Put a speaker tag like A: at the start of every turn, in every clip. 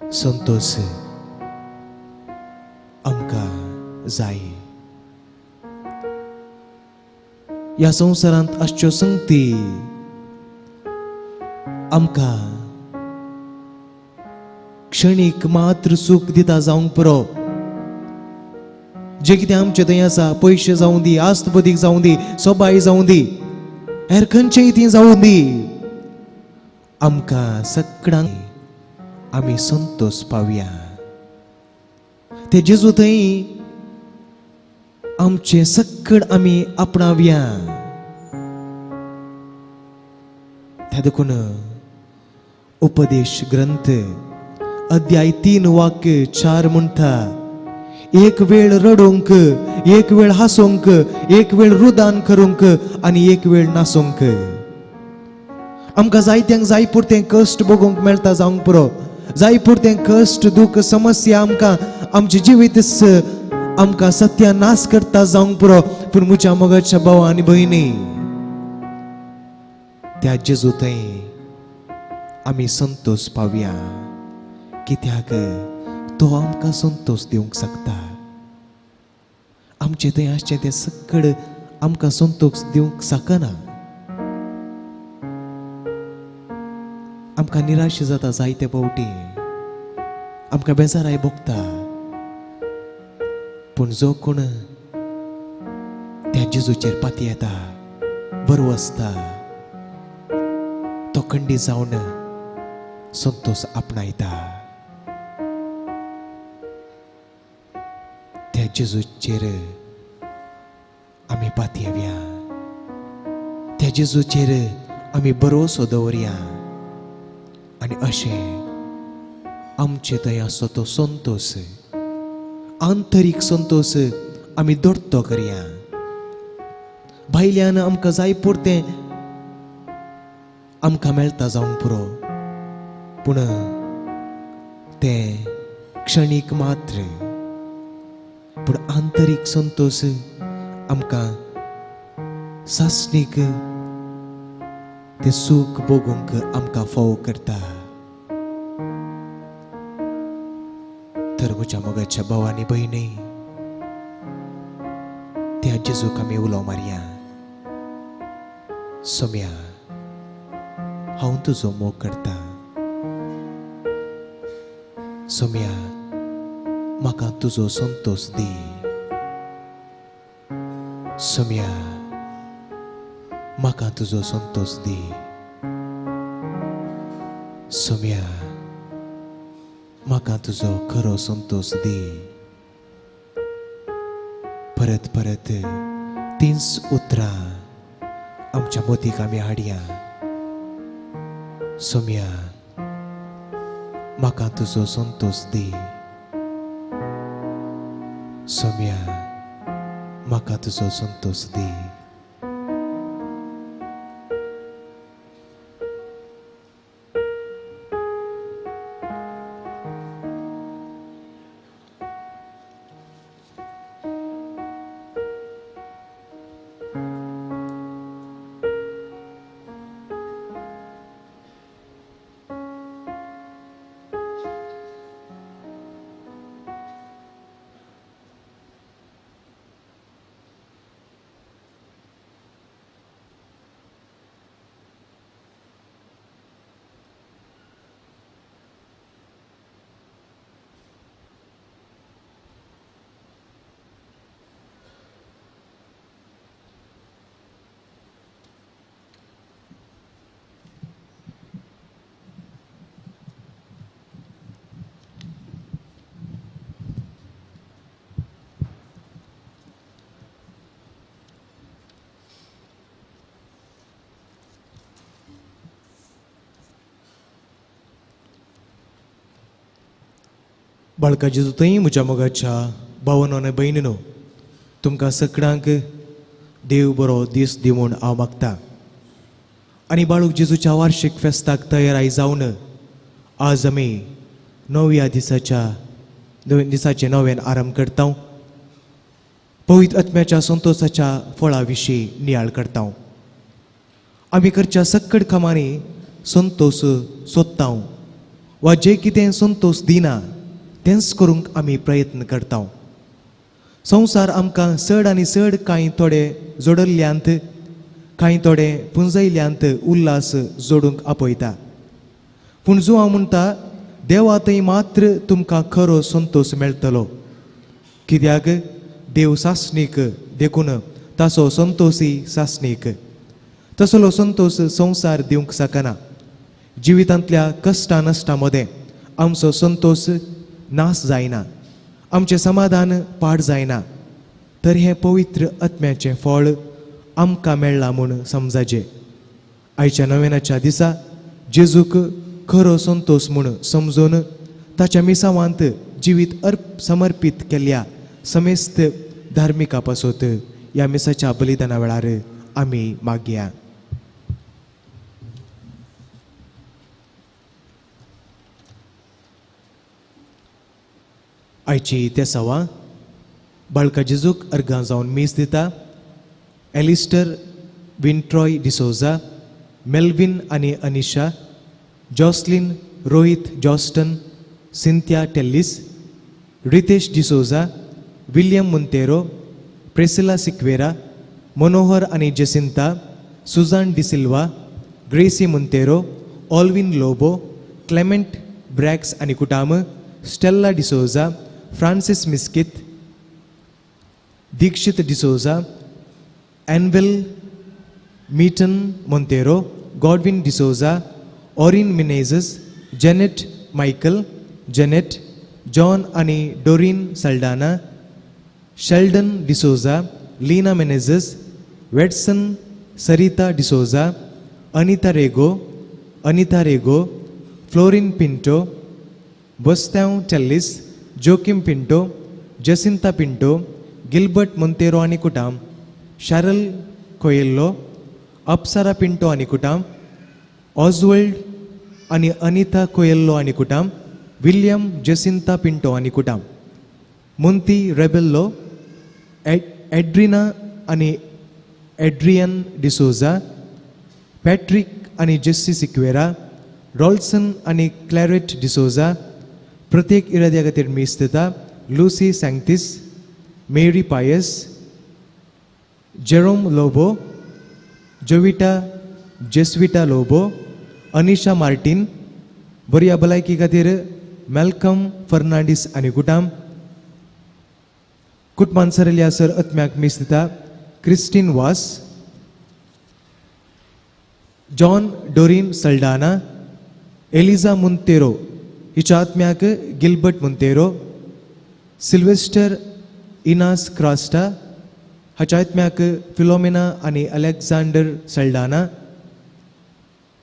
A: संतोश आमकां जाय. ह्या संवसारांत आसच्यो संगती आमकां क्षणीक मात्र सूख दिता जावंक पुरो. जे कितें आमचे थंय आसा, पयशे जावं दी, आस्त बदीक जावं दी, सोबाय जावं दी, हेर खंयचेय ती जावं दी, आमकां सगळ्यांक आमी संतोश पावया. ते जेजू थंय आमचें सक्कड आमी आपणावया. त्या देखून उपदेश ग्रंथ अध्याय 3 वाक्य 4 म्हणटा, एक वेळ रडूंक, एक वेळ हांसूंक, एक वेळ रुदान करूंक आनी एक वेळ नासूंक. आमकां जायत्यांक जाय पुरतें कश्ट भोगूंक मेळटा जावंक पुरो. जाय पुरतें कश्ट, दुख्ख, समस्या आमकां आमचें जिवीत आमकां सत्या नाश करता जावंक पुरो. पूण म्हज्या मोगाच्या भाव आनी भयणी, त्या जेजू थंय आमी संतोश पावया, कित्याक तो आमकां संतोश दिवंक शकता. आमचें थंय आसचें तें सक्कड आमकां संतोश दिवंक शकना. आमकां निराश जाता जायते फावटी, आमकां बेजाराय भोगता. पूण जो कोण त्या जेजूचेर पाती येता, बरो आसता, तो खंडीत जावन संतोश आपणायता. त्या जेजूचेर आमी पातयेवया, त्या जेजूचेर आमी भरोसो दवरया आनी अशें आमचे थंय आसचो तो संतोश, आंतरीक संतोश आमी दोडतो करया. भायल्यान आमकां जाय पुरतें आमकां मेळटा जावंक पुरो, पूण तें क्षणीक मात्र. पूण आंतरीक संतोश आमकां सासणीक तें सूख भोगूंक आमकां फावो करता. तर म्हज्या मोगाच्या भाव आनी भयणी, त्या जेजूक आमी उलो मारया, सोम्या हांव तुजो मोग करता, सोम्या म्हाका तुजो संतोश दी, सोम्या म्हाका तुजो संतोश दी, सोम्या म्हाका तुजो खरो संतोश दी. परत परत तींच उतरां आमच्या मोतीक आमी हाडया, सोम्या म्हाका तुजो संतोश दी, सोम्या म्हाका तुजो संतोश दी. बाळका जेजू थंय म्हज्या मोगाच्या भावानो आनी भयणीनो, तुमकां सगळ्यांक देव बरो दीस दी म्हूण हांव मागता. आनी बाळूक जेजूच्या वार्षिक फेस्ताक तयाराय जावन आज आमी नव्या दिसाच्या दिसाचें नव्यान आरंभ करता. पवित्र आत्म्याच्या संतोशाच्या फळा विशीं नियाळ करता. आमी करच्या सक्कड कामांनी संतोश सोदता वा जें कितें संतोश दिना तेंच करूंक आमी प्रयत्न करता. संवसार आमकां चड आनी चड कांय थोडे जोडल्ल्यांत, कांय थोडे पुंजयल्यांत उल्हास जोडूंक आपयता. पूण जुवां म्हणटा देवा थंय मात्र तुमकां खरो संतोश मेळटलो. कित्याक देव सासणीक देखून ताचो संतोषी सासणीक. तसलो संतोश संवसार दिवंक शकना. जिवितांतल्या कश्टा नश्टा मदें आमचो संतोश नाश जायना, आमचें समाधान पाड जायना. तर हें पवित्र आत्म्याचें फळ आमकां मेळ्ळां म्हूण समजाचें. आयच्या नवेनाच्या दिसा जेजूक खरो संतोश म्हूण समजून ताच्या मिसावांत जिवीत अर्प समर्पीत केल्ल्या समेस्त धार्मिका पासत ह्या मिसाच्या बलिदाना वेळार आमी मागया. आयची तेसांवां बाळका जेजूक अर्गां जावन मीस दिता एलिस्टर विंट्रॉय डिसोजा, मेल्विन आनी अनिशा, जॉसलिन रोहित जॉस्टन, सिंथ्या टेल्लीस, रितेश डिसोजा, विल्यम मुंतेरो, प्रेसिला सिक्वेरा, मनोहर आनी जेसिंता, सुजान डिसिल्वा, ग्रेसी मुंतेरो, ऑल्विन लोबो, क्लेमेंट ब्रॅक्स आनी कुटाम, स्टेल्ला डिसोजा, फ्रांसीस मिस्कित, दीक्षित डिसोजा, एनवेल मीटन मोंतेरो, गॉडविन डिसोजा, ओरिन मिनेजस, जेनेट मायकल, जेनेट, जॉन आनी डोरीन सल्डाना, शेल्डन डिसोजा, लीना मेनेजस, वेटसन सरिता डिसोजा, अनिता रेगो, अनिता रेगो, फ्लोरीन पिंटो, बोस्त्यांव टेल्लीस, जोकीम पिंटो, जसिंता पिंटो, गिल्बर्ट मोंतेरो आनी कुटाम, शॅरल कोयल्लो, अप्सरा पिंटो आनी कुटाम, ऑजवर्ल्ड आनी अनिता कोयल्लो आनी कुटाम, विल्यम जसिंता पिंटो आनी कुटाम, मुंती रेबेल्लो, एड्रिना आनी एड्रियन डिसोजा, पॅट्रीक आनी जेस्सी सिक्वेरा, रॉल्सन आनी क्लॅरेट डिसोजा. प्रत्येक इराद्या खातीर मीस दिता लुसी सँक्तीस, मेरी पायस, जेरोम लोबो, जोविटा जेस्विटा लोबो, अनिशा मार्टीन. बऱ्या भलायकी खातीर मॅल्कम फर्नांडीस आनी कुटाम. कुटमान सरल्या सर आत्म्याक मीस दिता Christine Vaz, John Doreen Saldanha, Eliza Monteiro हिच्या आत्म्याक Gilbert Monteiro, Sylvester Inas Crasta हाच्या आत्म्याक फिलोमिना आनी Alexander Saldanha,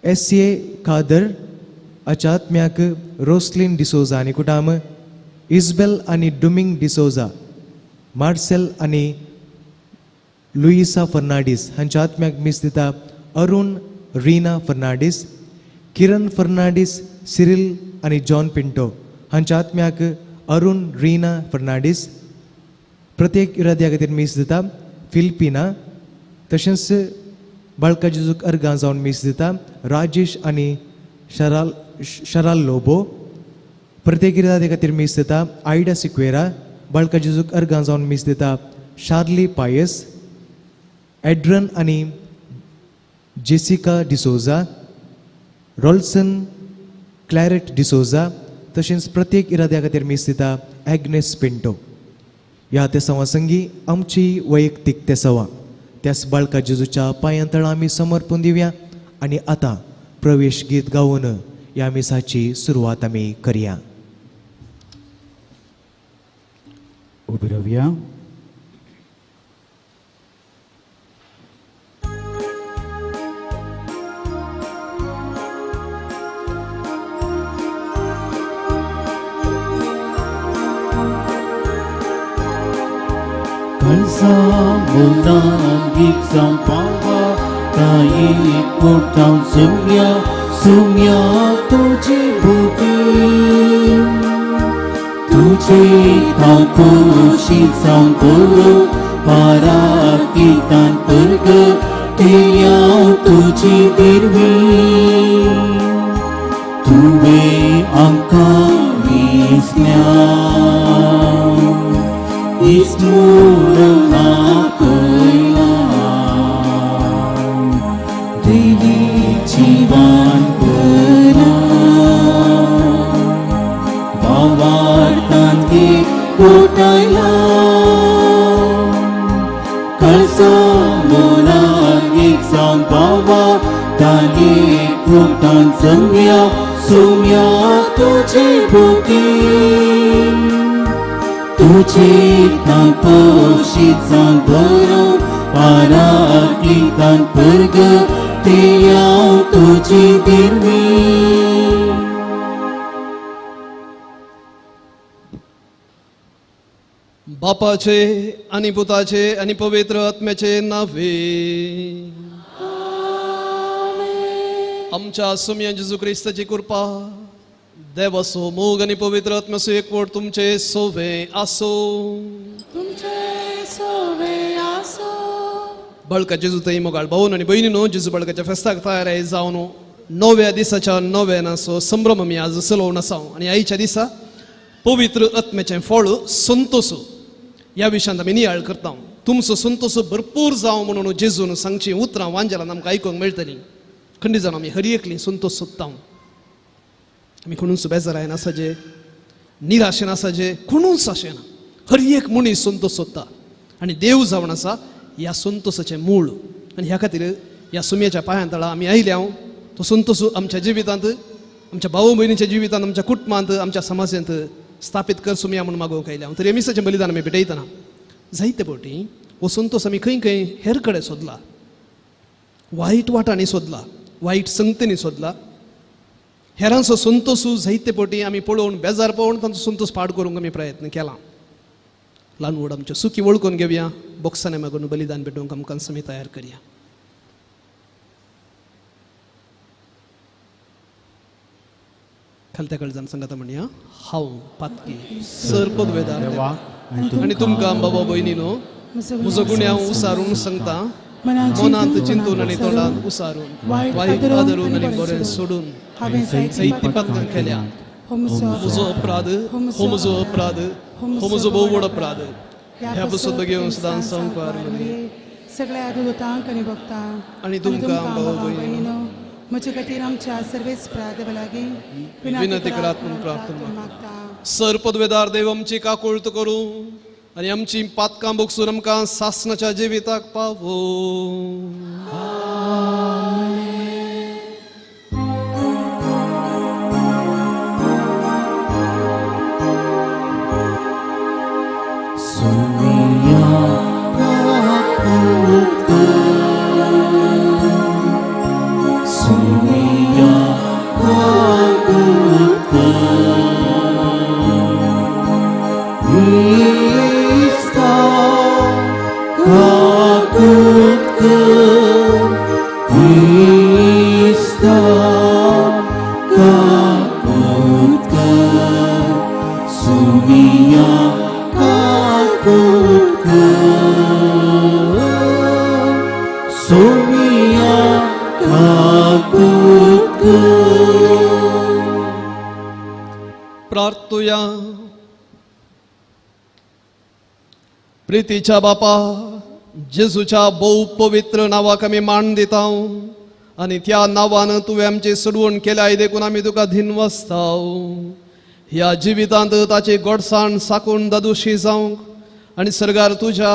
A: S A Kader हाच्या आत्म्याक रोसलिन डिसोजा आनी कुटाम, इजबेल आनी डुमिंग डिसोजा, मार्सेल आनी लुईसा फर्नांडीस हांच्या आत्म्याक मीस दिता अरुण रीना फर्नांडीस, किरण फर्नांडीस, सिरिल आनी जॉन पिंटो हांच्या आत्म्याक अरुण रीना फर्नांडीस. प्रत्येक इराद्या खातीर मीस दिता फिलिपिना. तशेंच बाळका जेजूक अर्गां जावन मीस दिता राजेश आनी शराल शराल लोबो. प्रत्येक इराद्या खातीर मीस दिता आयडा सिक्वेरा. बाळका जेजूक अर्गां जावन मीस दिता शार्ली पायस, एड्रन आनी जेसिका डिसोजा, रॉल्सन क्लॅरेट डिसोजा. तशेंच प्रत्येक इराद्या खातीर मीस दिता एग्नेस पिंटो. ह्या तेसांवा संगी आमची वैयक्तीक तेसांवां त्याच बाळका जेजूच्या पांयां तळा आमी समर्पून दिवया आनी आतां प्रवेश गीत गावन ह्या मिसाची सुरवात आमी करया.
B: उबी रावया. सुम्या सुम्या तुझी बुद्धी तुझे ठाकुशी सांगो पाराकितान पुर्ग तुझी दिरवी तुवे आमकां विस्म्या इस्मूर आपयला देवी जिवानपणा भावार्थान एकवटायला कळसा मनाक एक जावन भावार्थान एकवटान जमया सुम्या तुजे भोवती तुजे तापोशी जावन भरून पाराक्लितान परगतेया तुजी दिर्वी.
C: बापाचे आनी पुताचे आनी पवित्र आत्म्याचे नावे. आमच्या सुम्या जेजू क्रिस्ताची कृपा, देवाचो मोग आनी पवित्र आत्म्याचो एकवट तुमचे सोवे आसो.
D: तुमचे सोवे आसो.
C: बळका जेजू थंय मोगाळ भावन आनी भयणीनो, जेजू बळकाच्या फेस्ताक तयार जावन नव्या दिसाच्या नव्यानाचो संभ्रम आमी आज चलोवन आसा. आनी आयच्या दिसा पवित्र आत्म्याचें फळ संतोष ह्या विशयांत आमी नियाळ करता. तुमचो संतोष भरपूर जावं म्हणून जेजून सांगची उतरां वांजेलान आमकां आयकूंक मेळटलीं. खंडी जावन आमी हर एकली संतोष सोदता. आमी कोणूच बेजारायन आसाजे, निराशेन आसाजे, कोणूच अशें ना. हर एक मनीस संतोष सोदता आनी देव जावन आसा ह्या संतोषाचें मूळ. आनी ह्या खातीर ह्या सुम्याच्या पांयां तळा आमी आयल्या. तो संतोष आमच्या जिवितांत, आमच्या भाव भयणीच्या जिवितांत, आमच्या कुटुंबांत, आमच्या समाजांत स्थापीत कर सुम्या म्हूण मागोवंक आयल्या. तरी मिसाचें बलिदान आमी भेटयतना जायते फावटी हो संतोष आमी खंय खंय हेर कडेन सोदला, वायट वाटांनी सोदला, वायट संगतींनी सोदला. हेरांचो संतोष जायते फावटी आमी पळोवन बेजार पळोवन तांचो संतोष पाड करूंक आमी प्रयत्न केला. ल्हान व्हड आमच्यो सुखी वळखून घेवया, बोक्सांनी मागून बलिदान भेटोवंक आमकां आमी तयार करया. खालत्या कडल्यान सांगता म्हणया, हांव पातकी सर पदवेदार देवा आनी तुमकां बाबा भयणीनो म्हजो गुन्यांव उसारून सांगता, मनांत चिंतून आनी तोंडांत उसारून वायट आदरून आनी बरें सोडून
D: हांवें
C: जायतीं पातकां केल्या. म्हजो अपराध, हो म्हजो अपराध, हो म्हजो भोव व्हड अपराध. ह्या पसून घेवन सदां संवकार
D: सगळ्या दुतांक आनी भक्तांक
C: आनी तुमकां भाव भयणीनो
D: म्हजे खातीर आमच्या सर्वेस देवा लागीं
C: विनंती करात म्हूण प्रार्थना
D: मागता.
C: सर पदवेदार देव आमची काकुळट करूं आनी आमची पातकां भोगसून आमकां सासणाच्या जिविताक पावो. प्रार्थुया. प्रितीच्या बापा, जेजूच्या भोव पवित्र नांवाक आमी मान दिता आनी त्या नांवान तुवें आमची सोडवण केल्या देखून आमी तुका धिनवासता. ह्या जिवितांत ताची गोडसाण साकून दादोशी जावंक आनी सर्गार तुज्या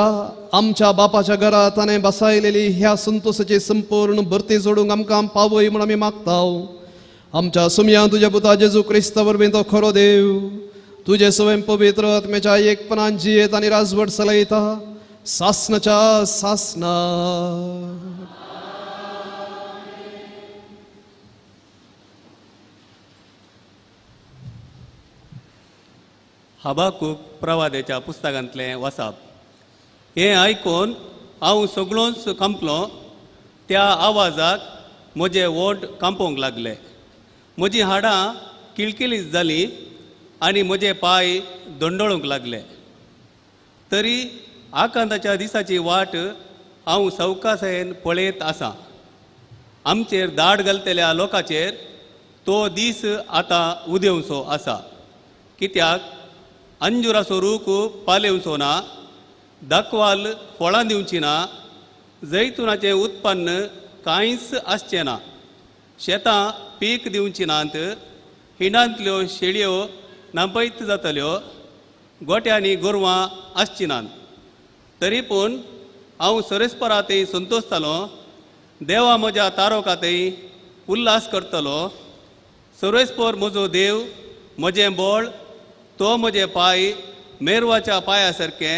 C: आमच्या बापाच्या घरा ताणें बसायलेली ह्या संतोषाची संपूर्ण भरती जोडूंक आमकां पावय म्हूण आमी मागता. आमच्या सुमया तुज्या पुता जेजू क्रिस्ता वरवीं तो खरो देव तुजे स्वयं पवित्र आत्म्याच्या एकपणान जियेत आनी राजवट चलयता सासनाच्या सासना.
E: हबाकूक प्रवाद्याच्या पुस्तकांतलें वाचप. हें आयकून हांव सगळोच कांपलो. त्या आवाजाक म्हजे ओंठ कांपोंक लागले, म्हजीं हाडां किलकिलीत जालीं आनी म्हजे पांय दंडळूंक लागले. तरी आकांताच्या दिसाची वाट हांव सवकासायेन पळयत आसा. आमचेर दाड घालतल्या लोकांचेर तो दीस आतां उदेवचो आसा. कित्याक अंजुराचो रूख पालेवचो ना, दाखवाल फळां दिवची ना, जैतुनाचें उत्पन्न कांयच आसचें ना, शेतां पीक दिवची नात, हिंडांतल्यो शेळयो नापयत जातल्यो, गोट्यांनी गोरवां आसची नात. तरी पूण हांव सरेस्परा थंय संतोशतालो, देवा म्हज्या तारोका थंय उल्हास करतलो. सर्वेस्पर म्हजो देव म्हजें बळ, तो म्हजे पांय मेरवाच्या पांया सारकें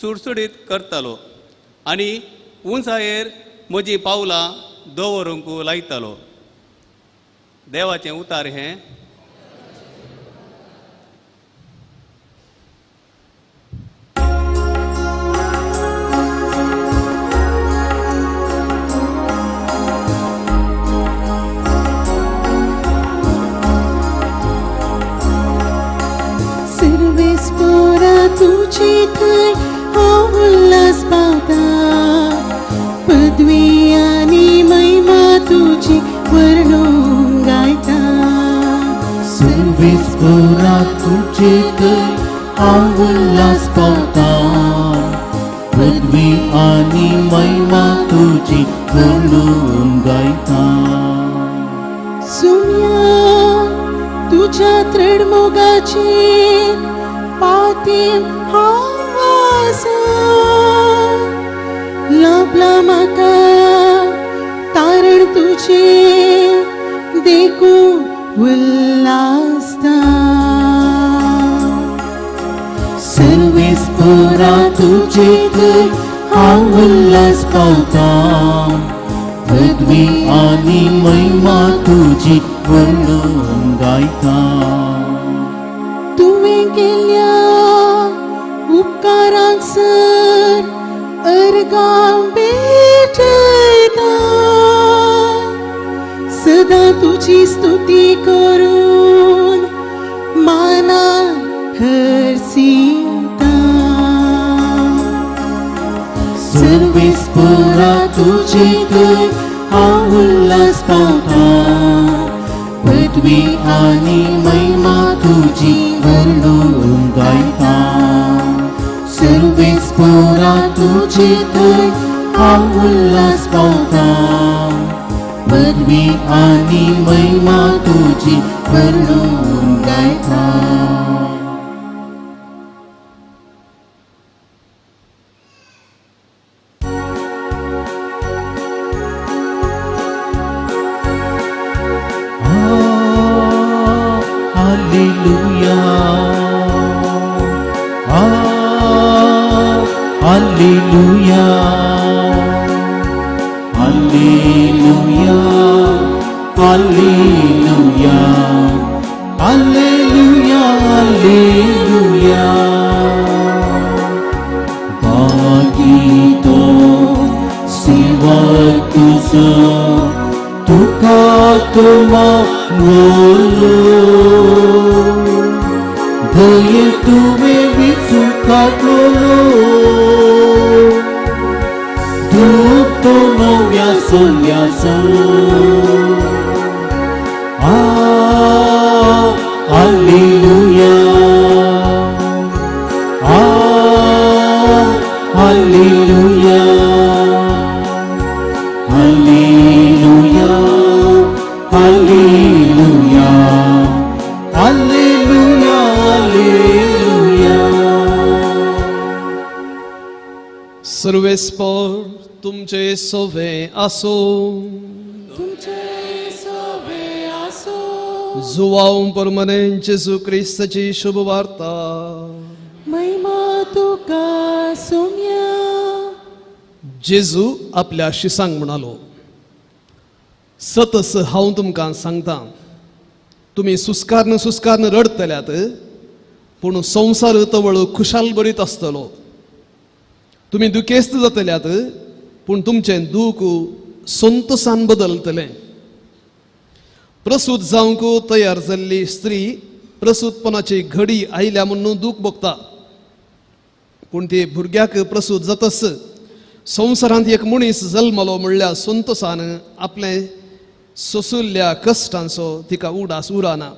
E: सुडसुडीत करतलो आनी उंचायेर म्हजीं पावलां दवरूंक लायतलो. देवाचें उतार हें.
D: सर्वेस्पोरा तुझे थंय हांव उल्हास पावता, पदवी आनी महिमा तुजी वर्णून गायता.
B: सर्वेस्पोरा तुझे थंय हांव उल्हास पावता, पदवी आनी महिमा तुजी वर्णून गायता.
D: सुम्या तुझ्या त्रणमोगाचेर पातीम हांव आसा, लाभला म्हाका तारण तुजें देखून उल्हासता.
B: सर्वेस्पोरा तुझे थंय हांव उल्हास पावता, पदवी आनी महिमा तुजी वर्णून गायता.
D: तुवें केल्ल्या उपकारांक सर अर्गां भेटयता, सदां तुजी स्तुती करून माना हरसिता.
B: सर्वेस्पोरा तुझे थंय हांव उल्हास पावता, पदवी आनी महिमा तुजी वर्णून गायता. सर्वेस्पोरा तुझे थंय हांव उल्हास पावता, पदवी आनी महिमा तुजी वर्णून गायता. Alleluia, Alleluia, Alleluia, Alleluia, Alleluia, Alleluia. बागीतो सेवक तुजो तुका तो मानवलो, दये तुवें विचुकातलो, दूख तो नव्या सोल्याचो. Alleluia, Alleluia, Alleluia, Alleluia, Alleluia, Alleluia.
C: सर्वेस्पर तुमचे सोवे आसो,
D: तुमचे सोवे आसो.
C: जुवांव परमनेन जेजू क्रिस्ताची शुभ वार्ता.
D: महिमा तुका सुम्या.
C: जेजू आपल्या शिसांक म्हणालो, सतस हांव तुमकां सांगता, तुमी सुस्कारन सुस्कारन रडतल्यात, पूण संवसार तवळ खुशाल बरीत आसतलो. तुमी दुखेस्त जातल्यात, पूण तुमचें दूख संतोसान बदलतलें. प्रसूत जावंक तयार जाल्ली स्त्री प्रसूतपणाची घडी आयल्या म्हणून दूख भोगता, पूण ती भुरग्याक प्रसूत जातच संवसारांत एक मनीस जल्मलो म्हणल्यार संतोसान आपलें सोसुल्ल्या कश्टांचो तिका उडास उराना.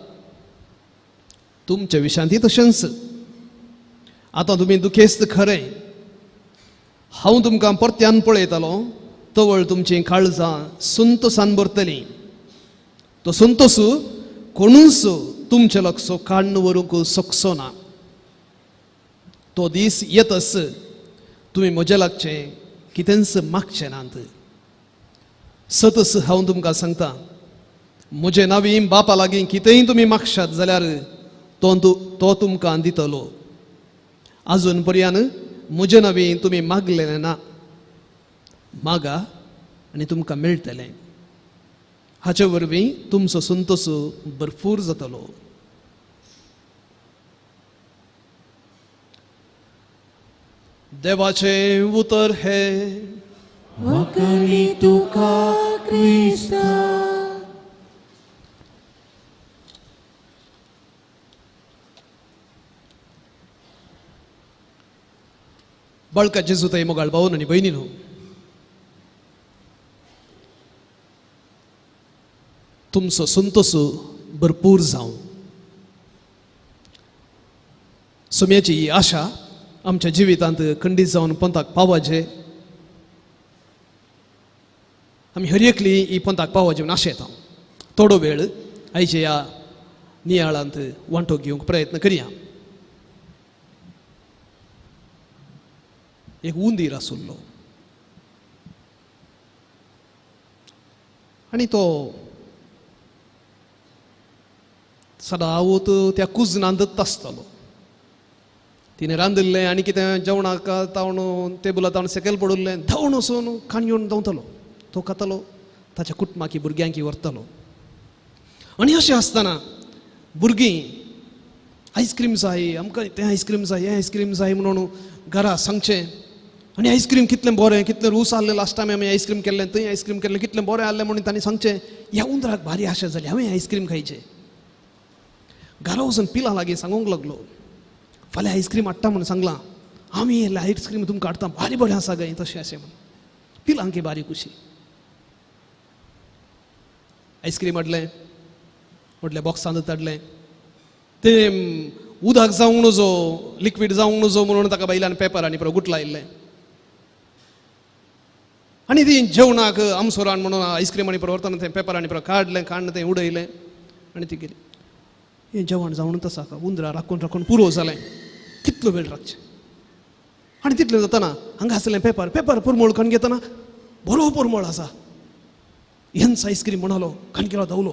C: तुमच्या विशांत तशेंच आतां तुमी दुखेस्त खरें. हांव तुमकां परत्यान पळयतालो तवळ तुमचीं काळजां संतोसान भरतलीं. तो संतोस कोणूच तुमचें लक्ष काडून व्हरूंक शकचो ना. तो दीस येतच तुमी म्हजें लागचें कितेंच मागचें नात. सतस हांव तुमकां सांगता, म्हजें नावी बापा लागीं कितेंय तुमी मागशात जाल्यार तो तुमकां दितलो. आजून पर्यान म्हजें नावी तुमी मागलेलें ना. मागा आनी तुमकां मेळटलें. हाचे वरवीं तुमचो संतोस भरपूर जातलो. देवाचें उतर हें.
D: वखणी तुका क्रिस्ता.
C: बाळका जेजू थंय मोगाळ भावन आनी भयणीनो, तुमचो संतोस भरपूर जावं. सोम्याची ही आशा आमच्या जिवितांत खंडीत जावन पंथाक पावाचे. आमी हर एकली ही पंथाक पावाचे म्हूण आशेता. थोडो वेळ आयच्या ह्या नियाळांत वांटो घेवंक प्रयत्न करया. एक उंदीर आशिल्लो आनी तो सदांच त्या कुजनांतच आसतालो. तिणें रांदिल्लें आनी कितें जेवणाक तावन टेबलां तावन सकयल पडिल्लें, धांवन वचून काणयेवन धांवतालो. तो खातालो, ताच्या कुटुंबाकी भुरग्यांकी व्हरतालो. आनी अशें आसतना भुरगीं आयस्क्रीम जाय आमकां, तें आयस्क्रीम जाय, हें आयस्क्रीम जाय म्हणून घरा सांगचें. आनी आयस्क्रीम कितलें बरें, कितलें रूस आहलें, लास्ट टायम आमी आयस्क्रीम केल्लें, थंय आयस्क्रीम केल्लें, कितलें बरें आहलें म्हणून तांणी सांगचें. ह्या उंदराक भारी आशा जाली, हांवें आयस्क्रीम खायचें. घरा वचून पिलां लागीं सांगूंक लागलो, फाल्यां आयस्क्रीम हाडटा म्हणून सांगलां, आमी आयस्क्रीम तुमकां हाडटा, भारी बरें आसा गाय तशें अशें म्हणून. पिलांकी भारी खुशी. आयस्क्रीम हाडलें, व्हडल्या बॉक्सांत हाडलें. तें उदक जावंक नजो, लिक्वीड जावंक नजो म्हणून ताका बायल्यान पेपर आनी परत गुटलायिल्लें. आनी ती जेवणाक आमसोरान म्हणून आयस्क्रीम आनी परत व्हरतना तें पेपर आनी परत काडलें, काडून तें उडयलें आनी ती गेली. हें जेवण जावनूच आसा, उंदरा राखून राखून पुरो जालें. कितलो वेळ राखचें. आनी तितलें जातना हांगा आसलें पेपर, पेपर परमळ काडून घेतना बरो परमळ आसा. हेंच आयस्क्रीम म्हणालो, काणकेलो धांवलो,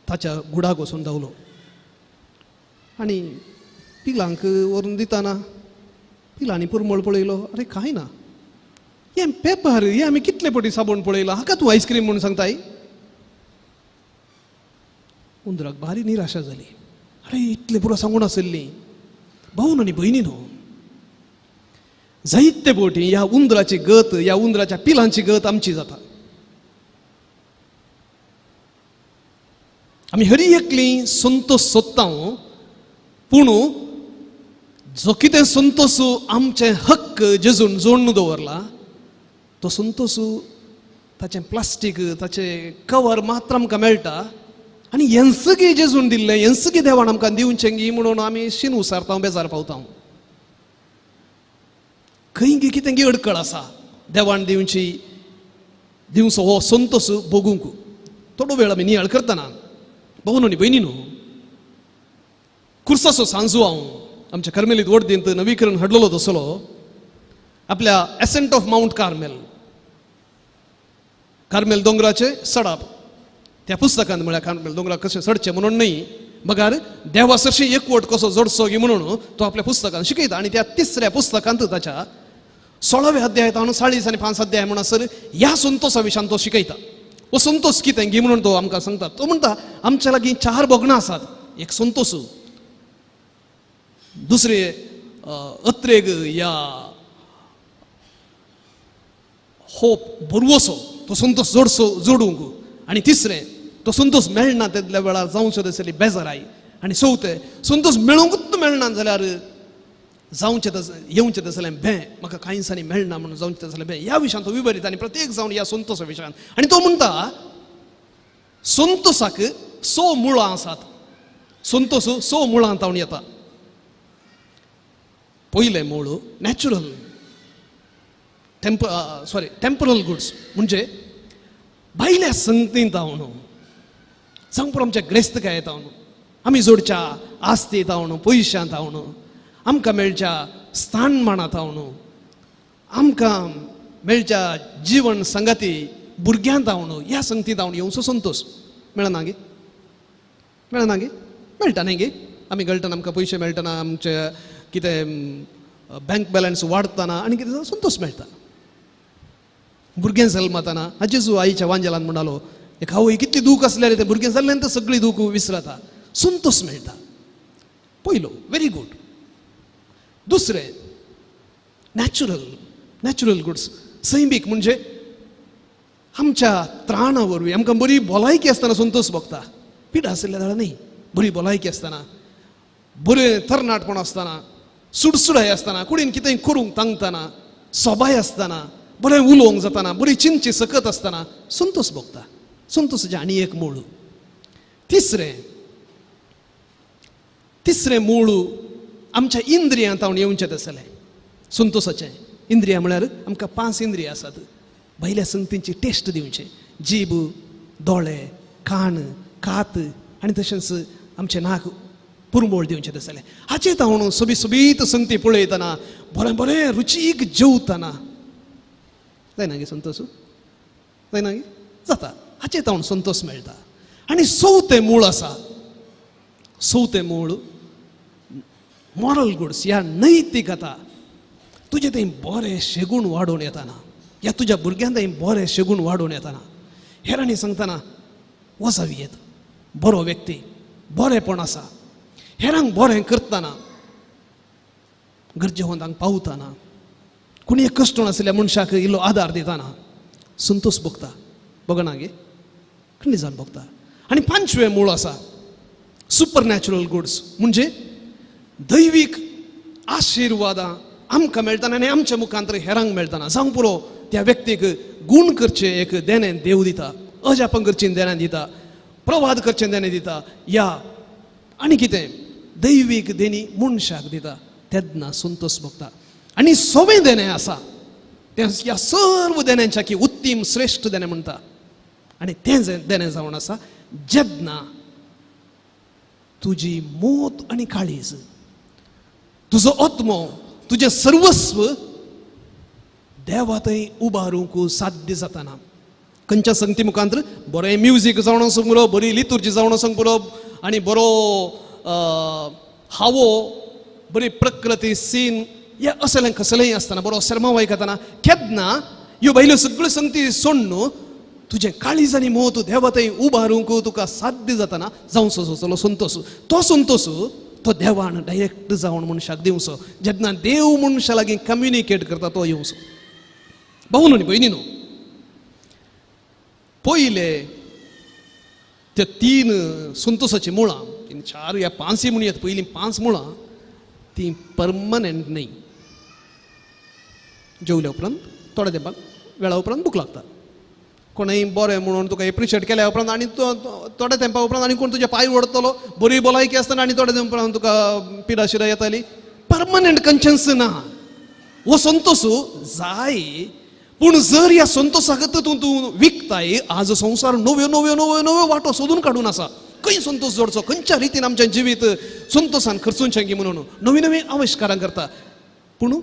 C: ताच्या गुडाक वचून धांवलो. आनी पिलांक व्हरून दितना पिलांनी परमळ पळयलो, अरे कांय ना, हें पेपर, हें आमी कितले पटी साबण पळयला, हाका तूं आयस्क्रीम म्हणून सांगताय. उंदराक भारी निराशा जाली. अरे इतलें पुरो सांगून आशिल्ली. भावन आनी भयणी न्हू, जायते बोटी ह्या उंदराची गत, ह्या उंदराच्या पिलांची गत आमची जाता. आमी हरी एकली संतोष सोदता, पूण जो कितें संतोष आमचे हक्क जेजून जोडून दवरला तो संतोष ताचें प्लास्टीक, ताचें कवर मात्र आमकां मेळटा. आनी हेंसगी जेजून दिल्लें, हेंसगी देवान आमकां दिवचें गी म्हणून आमी शीन उसारता, बेजार पावता. खंय गी कितें गी अडकळ आसा देवान दिवची दिवचो हो संतोष भोगूंक. थोडो वेळ आमी नियाळ करतना भावन आनी भयणी न्हू, खुर्साचो सांजू हांव आमच्या कर्मेलीत वडदींत नवीकरण हाडलेलो तसलो आपल्या ascent of Mount Carmel, Carmel दोंगराचे सडाप त्या पुस्तकांत, म्हळ्यार कार्मेल दोंगराक कशें चडचें म्हणून न्हय, बगार देवा सरशी एकवट कसो जोडचो गी म्हणून तो आपल्या पुस्तकांत शिकयता. आनी त्या तिसऱ्या पुस्तकांत ताच्या 16व्या अध्यायांत हांव 40 आनी 5 अध्याय म्हणसर ह्या संतोषा विशयान तो शिकयता. हो संतोष कितें गी म्हणून तो आमकां सांगता. तो म्हणटा आमच्या लागीं 4 भोगणां आसात. एक संतोष, दुसरे अत्रेग या होप भरवसो, तो संतोष जोडसो जोडूंक, आनी तिसरें तो संतोष मेळना तेदल्या वेळार जावचो तसली बेजाराय, आनी चवथें संतोष मेळूंकूच मेळना जाल्यार जावचें तस येवचें तसलें भें, म्हाका कांय दिसांनी मेळना म्हणून जावचें तसलें भें, ह्या विशयांत तो विवरीत आनी प्रत्येक जावन ह्या संतोसा विशयांत. आनी तो म्हणटा संतोसाक 6 मुळां आसात. संतोस 6 मुळां तावन येता. पयलें मूळ नॅचरल टेम्परल गुड्स, म्हणजे भायल्या संगतींत तावन, जावं आमच्या ग्रेस्तकाय तावन, आमी जोडच्या आस्ती तावन, पयशां तावन, आमकां मेळच्या स्थानमानां तावन, आमकां मेळच्या जिवन संगाती भुरग्यां तावन, ह्या संगती तावन येवचो संतोश मेळना गे? मेळना गे? मेळटा न्ही गे? आमी गळटना आमकां पयशे मेळटना, आमचे कितें बँक बॅलन्स वाडटना आनी कितें संतोश मेळटा. भुरगें जल्मताना हाजेजू आईच्या वांजेलान म्हणटालो, एक आवय कितली दूख आसल्यार तें भुरगें जाल्ल्यान तर सगळी दूख विसरता, संतोश मेळटा. पयलो, व्हेरी गूड. दुसरें नॅचरल, नॅचरल गुड्स, सैमीक, म्हणजे आमच्या त्राणा वरवीं आमकां बरी भलायकी आसतना संतोश भोगता. पिडा आशिल्ल्या जाल्यार न्ही, बरी भलायकी आसतना, बरें तरणाटपण आसतना, सुडसुडाय आसतना, कुडीन कितेंय करूंक तांगतना, सोबाय आसतना, बरें उलोवंक जातना, बरी चिंतची सकत आसतना संतोश भोगता. संतोशाचें आनी एक मूळ. तिसरें, तिसरें मूळ आमच्या इंद्रियां तावन येवचें तसलें संतोशाचें. इंद्रियां म्हळ्यार आमकां 5 इंद्रियां आसात. भायल्या संगतींची टेस्ट दिवचें, जीब, दोळे, कान, कात आनी तशेंच आमचें नाक पुरमोळ दिवचें तसलें. हाचें तावन सोबीत सोबीत संगती पळयतना, बरें बरें रुचीक जेवतना जायना गे संतोश? जायना गे? जाता. हाचें तावन संतोश मेळटा. आनी चवथें मूळ आसा, चवथें मूळ मॉरल गुड्स, ह्या नैतिकता. तुजें थंय बरें शेगूण वाडोवन येताना, ह्या तुज्या भुरग्यां थंय बरें शेगूण वाडोवन येताना, हेरांनी सांगतना वजावी येत, बरो व्यक्ती, बरेंपण आसा, हेरांक बरें करतना, गरजेवंतांक पावतना, कोणी एक कश्ट आशिल्ल्या मनशाक इल्लो आदार दितना संतोश भोगता. भोगना गे? खंडी जावन भोगता. आनी पांचवें मूळ आसा सुपर नॅचरल गुड्स, म्हणजे दैवीक आशिर्वादां आमकां मेळटना आनी आमच्या मुखांतर हेरांक मेळटना. जावंक पुरो त्या व्यक्तीक गूण करचें एक देणें देव दिता, अजापण करचें देणें दिता, प्रवाद करचें देणें दिता, या आनी कितें दैवीक देणी मनशाक दिता, तेन्ना संतोश भोगता. आनी सवें देणें आसा तें ह्या सर्व देण्यांच्या की उत्तीम श्रेश्ठ देणें म्हणटा. आनी तें देणें जावन आसा जेन्ना तुजी मोत आनी काळीज, तुजो आत्मो, तुजें सर्वस्व देवा थंय उबारूंक साध्य जाताना. खंयच्या संगती मुखांतर बरें म्युजीक जावन आसूंक पुरो, बरी लितुर्जी जावन आसूंक पुरो, आनी बरो हावो, बरी प्रकृती सीन, या असलें कसलेंय आसतना, बरो सेर्मांव आयकतना, केन्ना ह्यो भायल्यो सगळ्यो संगती सोडून तुजें काळीज आनी मोत देवा थंय उबारूंक तुका साध्य जाताना जावचो जातलो संतोश. तो संतोश तो देवान डायरेक्ट जावन मनशाक दिवचो. जेन्ना देव मनशा लागीं कम्युनिकेट करता तो येवचो. भाऊ न्हय भयणी न्हू, पयले ते 3 संतोशाचीं मुळां, 3 4 या 5 म्हणूं येता, पयलीं 5 मुळां तीं परमनंट न्हय. जेवल्या उपरांत थोड्या तेंपान वेळा उपरांत भूक लागता. कोणूय बरें म्हणून तुका एप्रिशिएट केल्या उपरांत आनी थोड्या तेंपा उपरांत आनी कोण तुजे पांय ओडतलो, बरी भलायकी आसतना आनी थोड्या तेंपा उपरांत तुका पिडा शिरा येताली. परमनंट कंशन्स ना. हो संतोश जाय, पूण जर ह्या संतोशाक तूं तूं विकताय, आज संवसार नव्यो नव्यो नव्यो नव्यो वाटो सोदून काडून आसा. खंय संतोश जोडचो, खंयच्या रितीन आमचें जिवीत संतोशान खर्चुनचें की म्हणून नवी नवी आविश्कारां करता. पूण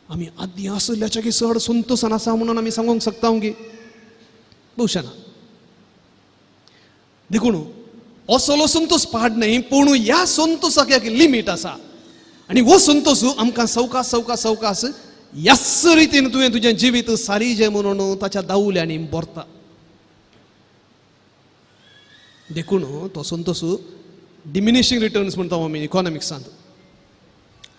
C: आमी आदीं आशिल्ल्याच्या की चड संतोशान आसा म्हणून आमी सांगूंक शकता की भोवशा ना. देखून असलो संतोश पाड न्हय, पूण ह्या संतोशाक एक लिमीट आसा. आनी हो संतोश आमकां सवकास सवकास सवकास ह्याच रितीन तुवें तुजें जिवीत सारीजें म्हणून ताच्या दावल्यांनी भरता. देखून तो संतोश डिमिनिशींग रिटर्न्स म्हणटा आमी इकॉनॉमिक्सांत.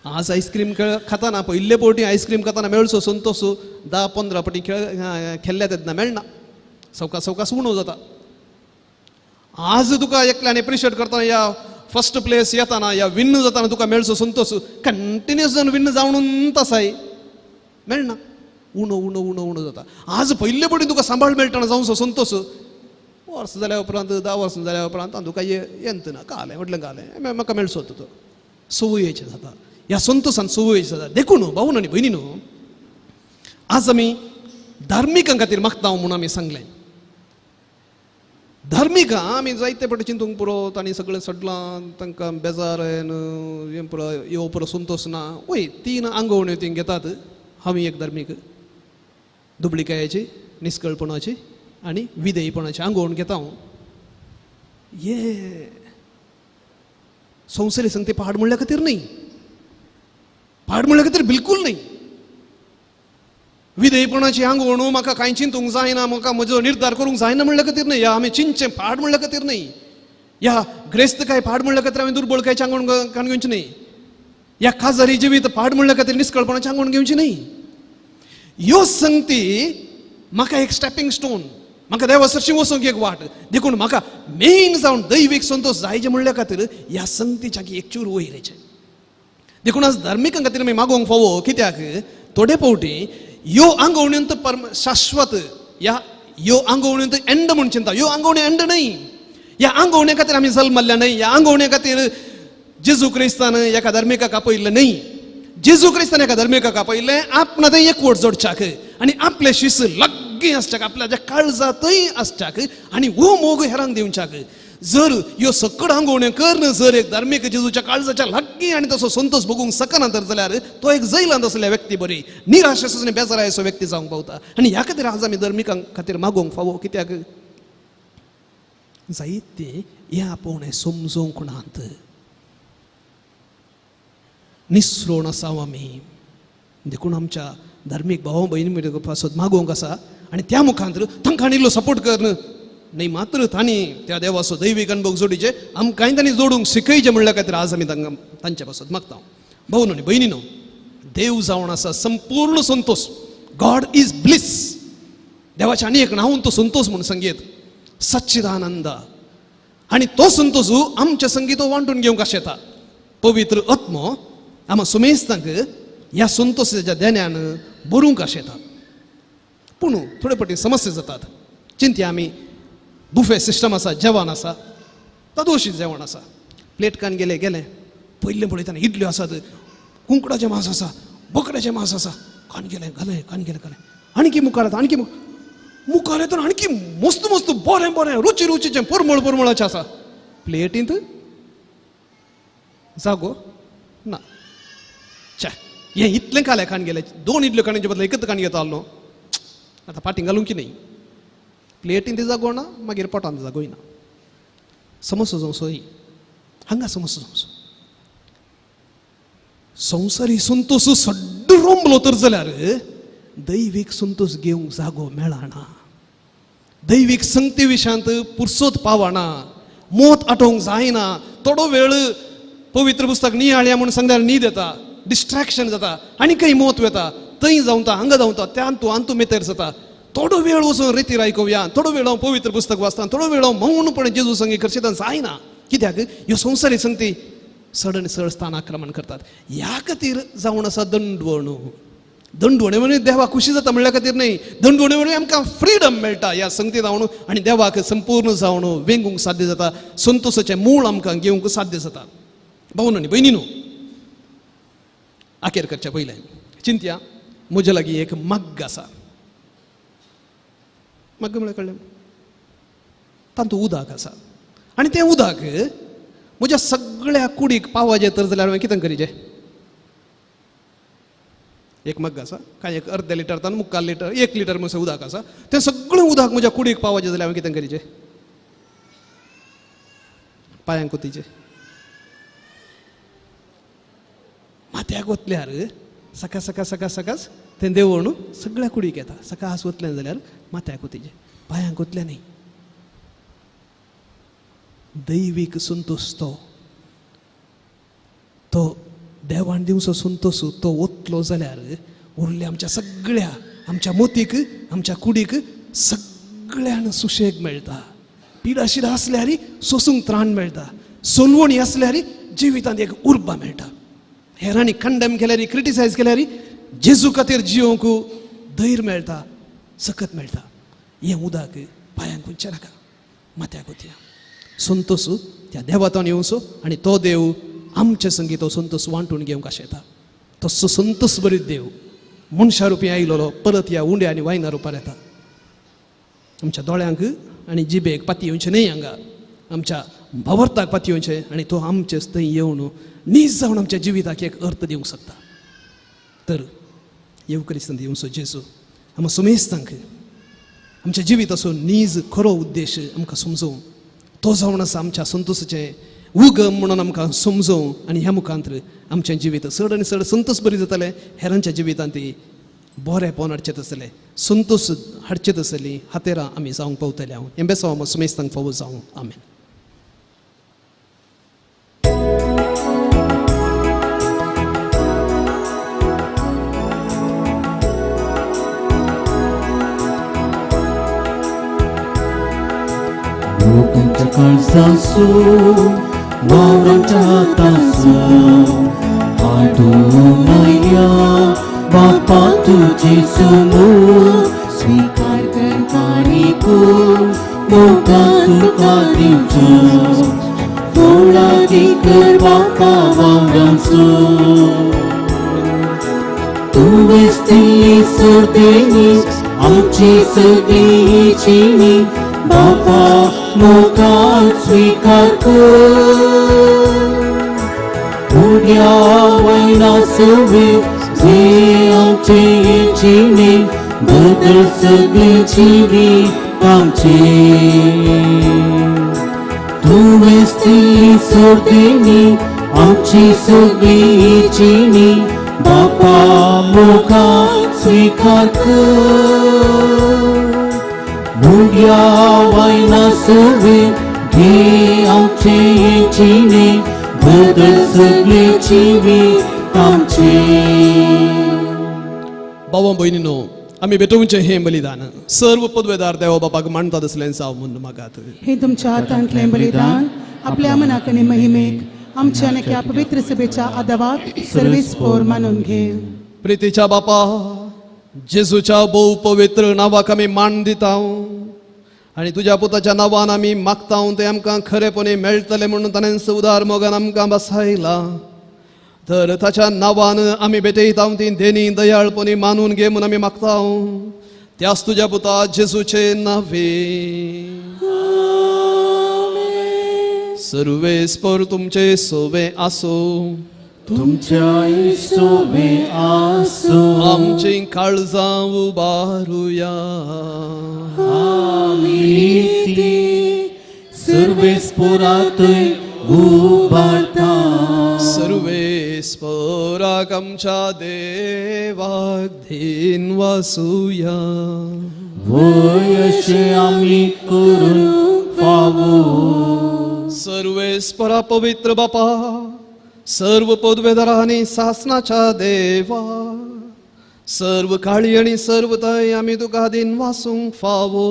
C: आज आयस्क्रीम खाताना, पयले पवटी आयस्क्रीम खाताना मेळचो संतोश 10-15 पटी खेळ्ळ्या तेन्ना मेळना, सवकास सवकास उणो जाता. आज तुका एकल्यान एप्रिशिएट करतना या फर्स्ट प्लेस येताना या विन्न जाताना तुका मेळचो संतोष कंटिन्युअस जावन विन्न जावन तसाय मेळना, उणो उणो उणो उणो जाता. आज पयले पटी तुका सांबाळ मेळटना जावचो संतोष वर्स जाल्या उपरांत 10 वर्सां जाल्या उपरांत तुका येंत ना, कालें म्हटलें कालें म्हाका मेळचो तो संवयेचें जाता. ह्या संतोषान संवयेचें जाता. देखून भाऊ आनी भयणी न्हू, आज आमी धार्मिकां खातीर मागता म्हणून आमी सांगलें. धार्मिकां आमी जायते पटी चिंतूंक पुरो, तांणी सगळें सडलां, तांकां बेजार हें पुरो यो पुरो संतोष ना. वय 3 आंगवण्यो ती घेतात. हांव एक धार्मीक दुबळिकायेची, निस्कळपणाची आनी विधेयपणाची आंगवण घेता हांव. हे संवसारी संगती पाड म्हणल्या खातीर न्हय, पाड म्हणल्या खातीर बिलकूल न्हय. विधेयपणाची आंगवण म्हाका कांय चिंतूंक जायना, म्हाका म्हजो निर्धार करूंक जायना म्हणल्या खातीर न्हय, या आमी चिंतचें पाड म्हणल्या खातीर न्हय, या ग्रेस्तकाय पाड म्हणल्या खातीर आमी दुर्बळकायची आंगवण काडून घेवची न्हय, या काजारी जिवीत पाड म्हणल्या खातीर निस्कळपणाची आंगवण घेवची न्हय. ह्यो संगती म्हाका एक स्टेपिंग स्टोन, म्हाका देवा सरशी वचूंक एक वाट. देखून म्हाका मेन जावन दैवीक संतोष जायचे म्हणल्या खातीर ह्या संगतीच्या एक चूर वयर. देखून आज धार्मिकां खातीर आमी मागोवंक फावो. कित्याक थोडे फावटी ह्यो आंगवण्यो परम शाश्वत, ह्या ह्यो आंगवण्यो एंड म्हूण चिंता. ह्यो आंगवण्यो एंड न्हय. ह्या आंगवण्या खातीर आमी जल्मल्ल्या न्हय, ह्या आंगवण्या खातीर जेजू क्रिस्तान एका धार्मिकाक आपयल्लें न्हय. जेजू क्रिस्तान एका धार्मिकाक आपयल्लें आपणा थंय एकवट जोडच्याक आनी आपले शिस लागीं आसच्याक, आपल्या काळजा थंय आसच्याक आनी हो मोग हेरांक दिवच्याक. जर ह्यो सकड आंगवण्यो करून जर एक धार्मीक जेजूच्या काळजाच्या लागीं आनी तसो संतोष भोगूंक शकना तर जाल्यार तो एक जैलांत आसल्या व्यक्ती बरी निराश आनी बेजारायचो व्यक्ती जावंक पावता. आनी ह्या खातीर आज आमी धार्मिकां खातीर मागोवंक फावो. कित्याक जायते हें आपोवणें समजूंक नात, निसरोण आसा आमी. देखून आमच्या धार्मीक भाव भयणी पासत मागोवंक आसा आनी त्या मुखांत तांकां इल्लो सपोर्ट कर न्हय मात्र तांणी त्या देवाचो दैवीक अनुभव जोडीचे आमकांय तांणी जोडूंक शिकयचें म्हणल्या खातीर आज आमी तांकां तांचे पासत मागता. भाऊ आनी भयणी न्हू, देव जावन आसा संपूर्ण संतोष. गॉड is bliss. देवाचें आनी एक नांव तो संतोष म्हूण संगीत सच्चिदानंद. आनी तो संतोष आमच्या संगीत वांटून घेवंक आशेता. पवित्र आत्मो आमा सुमेस्तांक ह्या संतोषाच्या देण्यान बरूंक आशेता. पूण थोडे फावटी समस्या जातात. चिंतया आमी बुफे सिस्टम आसा, जेवण आसा, तादोशी जेवण आसा. प्लेट कान गेले गेले पयलें पळयतना इडल्यो आसात, कुंकडाचें मांस आसा, बोकड्याचें मांस आसा. कान गेलें घालें, कान गेलें घालें, आणकी मुखार येता, आणकी मुखार येतना आणकी मस्त मस्त बरें बरें रुची रुचीचें परमळ परमळाचें आसा. प्लेटींत जागो ना. चे हें इतलें खालें खाण गेलें, 2 इडल्यो खाण्याचे बदला एकच खाण घेता आसलो. आतां पाटीं घालूंक की न्हय, प्लेटीन ती जागो ना, मागीर पोटान जागोय ना. समस्या जावचो ही हांगा समस्या जावचो. संवसारी संतोष सड्ड रोंबलो तर जाल्यार दैवीक संतोष घेवंक जागो मेळना, दैवीक संगती विशांत पुरसोत पावना, मोत आठोवंक जायना. थोडो वेळ पवित्र पुस्तक नियाळया म्हूण सांगल्यार न्हीद येता, डिस्ट्रेक्शन जाता आनी खंय मोत वता, थंय जावता हांगा जावता, त्यान तूं आन तूं मेतेर जाता. थोडो वेळ वचून रितीर आयकुया, थोडो वेळ हांव पवित्र पुस्तक वाचता, थोडो वेळ हांव मौनपणे जेजू संगी खर्चिता जायना. कित्याक ह्यो संवसारी संगती चड आनी चड स्थान आक्रमण करतात. ह्या खातीर जावन आसा दंडवण. दंडवणे म्हणून देवाक खुशी जाता म्हणल्या खातीर न्हय, दंडवणे म्हणून आमकां फ्रिडम मेळटा ह्या संगती जावन आनी देवाक संपूर्ण जावन वेंगूंक साध्य जाता, संतोषाचें मूळ आमकां घेवंक साध्य जाता. भाऊ आनी भयणी न्हू, आखेर करच्या पयलें चिंतया म्हज्या लागीं एक मग्ग आसा. मग्ग म्हळ्यार कळ्ळें, तातूंत उदक आसा आनी तें उदक म्हज्या सगळ्या कुडीक पावाचें तर जाल्यार हांवें कितें करीचें? एक मग्ग आसा, कांय एक अर्दे लिटर तान मुक्काल लिटर, 1 लिटर म्हणसर उदक आसा, तें सगळें उदक म्हज्या कुडीक पावाचें जाल्यार हांवें कितें करीचें? पांयांक वतीचें, माथ्याक वतल्यार सकाळ सकाळ सकाळ सकाळच तें देवण सगळ्या कुडीक येता. सकाळ वतलें जाल्यार माथ्याक वतीचें, पांयांक वतलें न्ही. दैवीक संतोष तो तो देवान दिवचो संतोष तो वतलो जाल्यार उरले आमच्या सगळ्या आमच्या मोतीक आमच्या कुडीक सगळ्यान सुशेग मेळटा. पिडाशिडा आसल्यार सोसूंक त्राण मेळटा. सोलवणी आसल्यार जिवितांत एक उर्बा मेळटा. हेरांनी कंडेम केल्यार, क्रिटिसायज केल्यार जेजू खातीर जियोंक धैर्य मेळटा, सकत मेळटा. हें उदक पांयांक उंचें नाका, माथ्याक वतया. संतोस त्या देवातान येवचो आनी तो देव आमचे संगी तो संतोस वांटून घेवंक आशेता. तसो संतोस बरीत देव मनशा रुपी आयलोलो परत ह्या उंड्या आनी वायना रुपार येता. आमच्या दोळ्यांक आनी जिबेक पाती येवचें न्हय, हांगा आमच्या भावार्थाक पाती येवचें आनी तो आमचेच थंय येवन नीज जावन आमच्या जिविताक एक अर्थ दिवंक शकता. तर येवकरिस्तांत येवचो जेजू आमकां सुमेस्तांक आमच्या जिविताचो नीज खरो उद्देश आमकां समजोवं, तो जावन आसा आमच्या संतोसाचें उगम म्हणून आमकां समजोवं आनी ह्या मुखांत आमचें जिवीत चड आनी चड संतोस बरी जातलें. हेरांच्या जिवितांत ती बरेंपण हाडचें आसतलें, संतोस हाडचें आसतली. हातेरां आमी जावंक पावतले. हांव हें बेसांव आमकां सुमेस्तांक फावो जावं. आमेन.
B: लोकांच्या काळजासो वावरांच्या हातासो हाडून आयल्या बापा तुजे समोर स्वीकार करपानिको मोगा तुका दिवचो फळादी कर बापा वावरांचो. तुवेंच दिल्ली सर्देनी आमची सगळी जिणी बापा मोगान स्वीकार कर. उड्या वयना सवे जे आमचे जिणे बदल सगळी जिवीत आमचे. तुवेंच दिल्ली सर्देनी आमची सगळी जिणी बापा मोगान स्वीकार कर. मुड्या वयना सवे घे आमचे जिणे बदल सगळे जिवीत आमचे.
C: बाबा भयणीनो, आमी भेटोवचें हें बलिदान सर्व पदवेदार देवा बापाक मानतात असलें जावं म्हूण मागात.
D: हे तुमच्या हातांतलें बलिदान आपल्या मनाक आनी महिमेक आमच्या आनी ह्या पवित्र सभेच्या आदावाक सर्वीस पोर मानून घे.
C: प्रितीच्या बापा, जेजूच्या भोव पवित्र नांवाक आमी मान दिता आनी तुज्या पुताच्या नांवान आमी मागता तें आमकां खरेपणी मेळटलें म्हणून ताणें उदार मोगान आमकां बसायला. तर ताच्या नांवान आमी भेटयता ती देणी दयाळपणी मानून घे म्हणून आमी मागता त्याच तुज्या पुता जेजूचे नांवे. सर्वेस्पर तुमचे सोवे आसो,
B: तुमच्या सोवे आसो.
C: आमची काळजां उबारुया.
B: आमी ती सर्वेस्परातय उबारता.
C: सर्वेस्पराक आमच्या देवाक धीन वासुया.
B: वय अशें आमी करूंक फावो.
C: सर्वेस्परा पवित्र बापा, सर्व पदवेदारा आनी सासनाच्या देवा, सर्व काळी आनी सर्व तय आमी तुका दिन वासूंक फावो.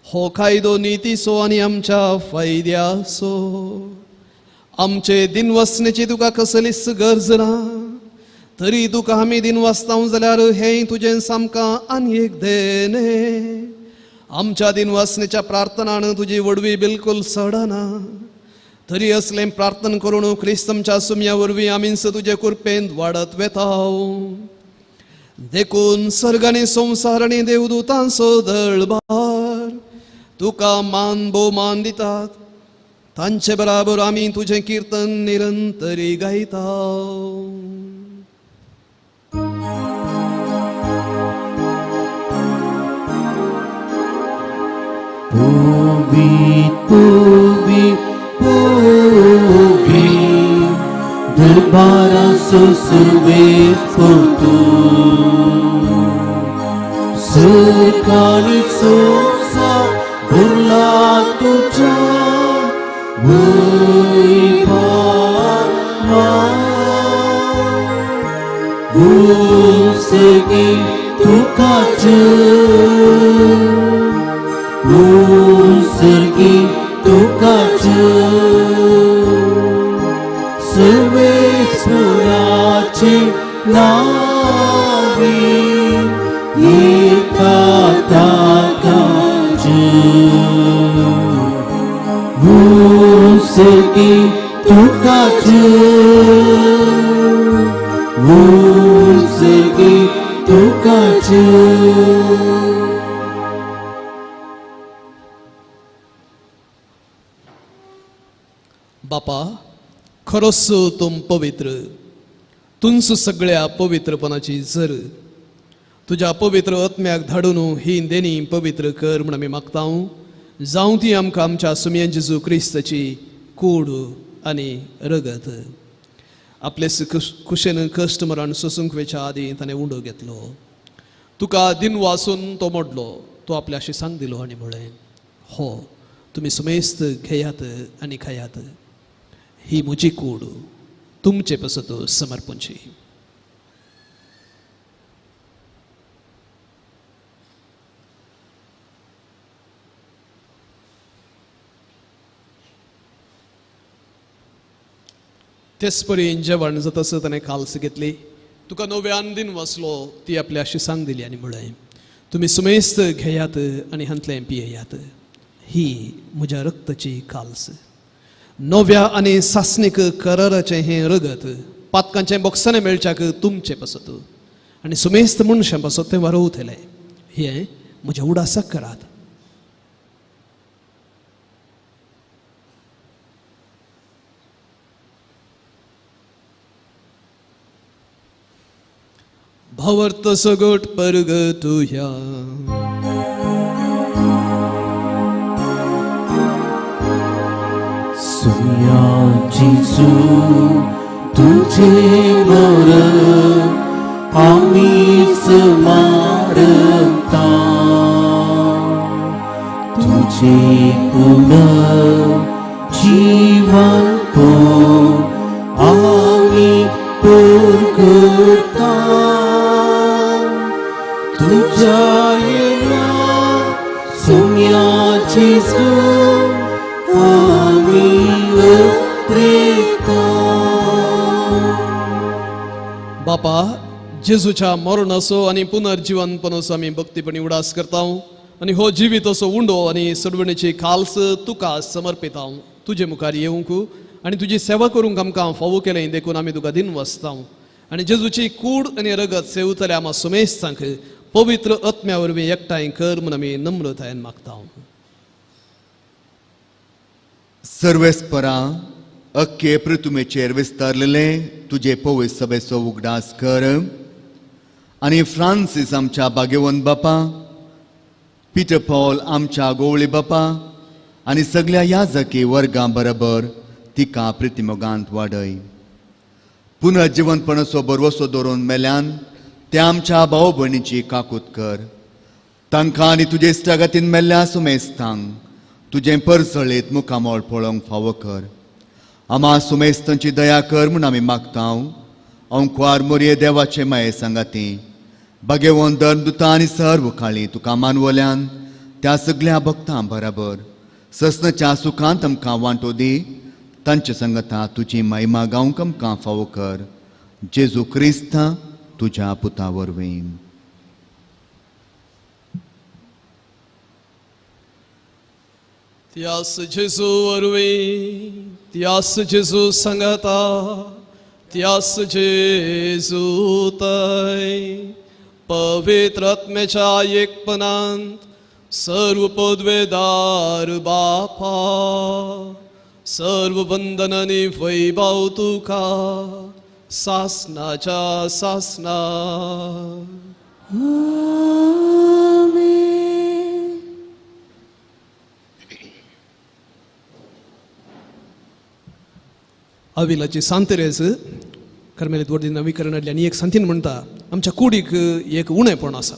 C: हो कायदो नितीचो आनी आमच्या फायद्याचो. आमचे दिन वसण्याची तुका कसलीच गरज ना, तरी तुका आमी दिन वाचता जाल्यार हें तुजें सामकां आनी एक देणें. आमच्या दिन वासनेच्या प्रार्थनान तुजी वडवी बिलकुल सडना, तरी असलें प्रार्थना करून क्रिस्तमच्या सुम्या वरवीं आमींच तुजे कृपेंत वाडत वेता. देखून सर्ग आनी संवसार आनी देवदूतांचो दळभार तुका मान भोवमान दितात. तांचे बराबर आमी तुजें किर्तन निरंतरी गायता.
B: पूवी पूवी पूवी दरबाराचो सर्वेस्पर तूं. सर्ग आनी संवसार भरला तुज्या वैभवान. उसगी तुका जय, उसगी तुका जय. सर्वेस्पुराचे नावी येता ताका उसगी तुका उसगी तुका।
C: बापा, खरोच तुम पवित्र, तुंच सगळ्या पवित्रपणाची जर तुज्या पवित्र आत्म्याक धाडून ही देणी पवित्र कर म्हूण आमी मागता। जावं ती आमकां आमच्या सुमयन जेजू क्रिस्ताची कूड आनी रगत। आपले कुशेन कश्ट मरण सोसूंक वेच्या आदीं ताणें उंडो घेतलो, तुका दिन वासून तो मोडलो, तो आपल्याशी सांग दिलो आनी म्हळें, हो तुमी सुमेस्त घेयात आनी खायात, ही म्हजी कूड तुमचे पसत समर्पणची। तेच परी जेवण जातसं ताणें काल्स घेतली, तुका नव्यान दिन वसलो, ती आपल्याशी सांग दिली आनी म्हळें, तुमी सुमेस्त घेयात आनी हांतलें पियेयात, ही म्हज्या रक्ताची काल्स, नव्या आनी सासणीक कराराचें हें रगत, पातकांचें बोक्साणें मेळच्याक तुमचें पासत आनी सुमेस्त मनशां पासत तें वारोवतलें, हें म्हज्या उडासाक करात। भावार्थ सगट परगतुया।
B: सुया जेजू तुझे मोर आमीच मारता, तुझे पुनः जीवन को आमी पुरता, तुझ्या येण्या सुम्या जेजू आमी उतरेता।
C: बापा, जेजूच्या मरणाचो आनी पुनर्जीवनपणाचो आमी भक्तीपणी उडास करता आनी हो जिवीत असो उंडो आनी सोडवणेची खालस तुका समर्पिता। तुजे मुखार येवंक आनी तुजी सेवा करूंक आमकां फावो केलें देखून आमी तुका दिन वसता आनी जेजूची कूड आनी रगत सेवतल्या आमा सुमेस्तांक पवित्र आत्म्या वरवीं एकठांय कर म्हूण आमी नम्रतायेन मागता।
F: सर्वेस्परा अख्खे पृथ्वीचेर विस्तारलेले तुजे पवित्र सभेचो उगडास कर आनी फ्रांसीस आमच्या भाग्यवंत बापा, पीटर पॉल आमच्या गोवळी बापा आनी सगळ्या याजकी वर्गां बरोबर तिका प्रितिमोगांत वाडय। पुनर्जिवनपणाचो भरवसो दवरून मेल्यान त्या आमच्या भाव भयणीची काकूत कर, तांकां आनी तुजे इश्टागतीन मेल्ल्या सुमेस्तांक तुजें परजळीत मुखामळ पळोवंक फावो कर। आमा सुमेस्तांची दया कर म्हूण आमी मागता। अंकवार मोरये देवाचे माये सांगाती भाग्यवंत धर्मदुतां आनी सर्व काळी तुका मानवल्यान त्या सगळ्या भक्तां बराबर ससनाच्या सुखांत आमकां वांटो दी, तांचे संगता तुजी महिमा गावंक आमकां फावो कर, जेजू क्रिस्त तुज्या पुता वरवीं।
C: त्यास जेजू वरवीं, त्यास जेजू सांगाता, त्यास जेजू तय पवित्र आत्म्याच्या एकपणांत सर्व पदवेदार बापा, सर्व वंदन आनी वैभव तुका सासनाच्या सासना। अविलाची सांतेरेज कर्मेलीत वर्दी नवीकरणांतली आनी एक सांतीन म्हणटा, आमच्या कुडीक एक उणेपण आसा,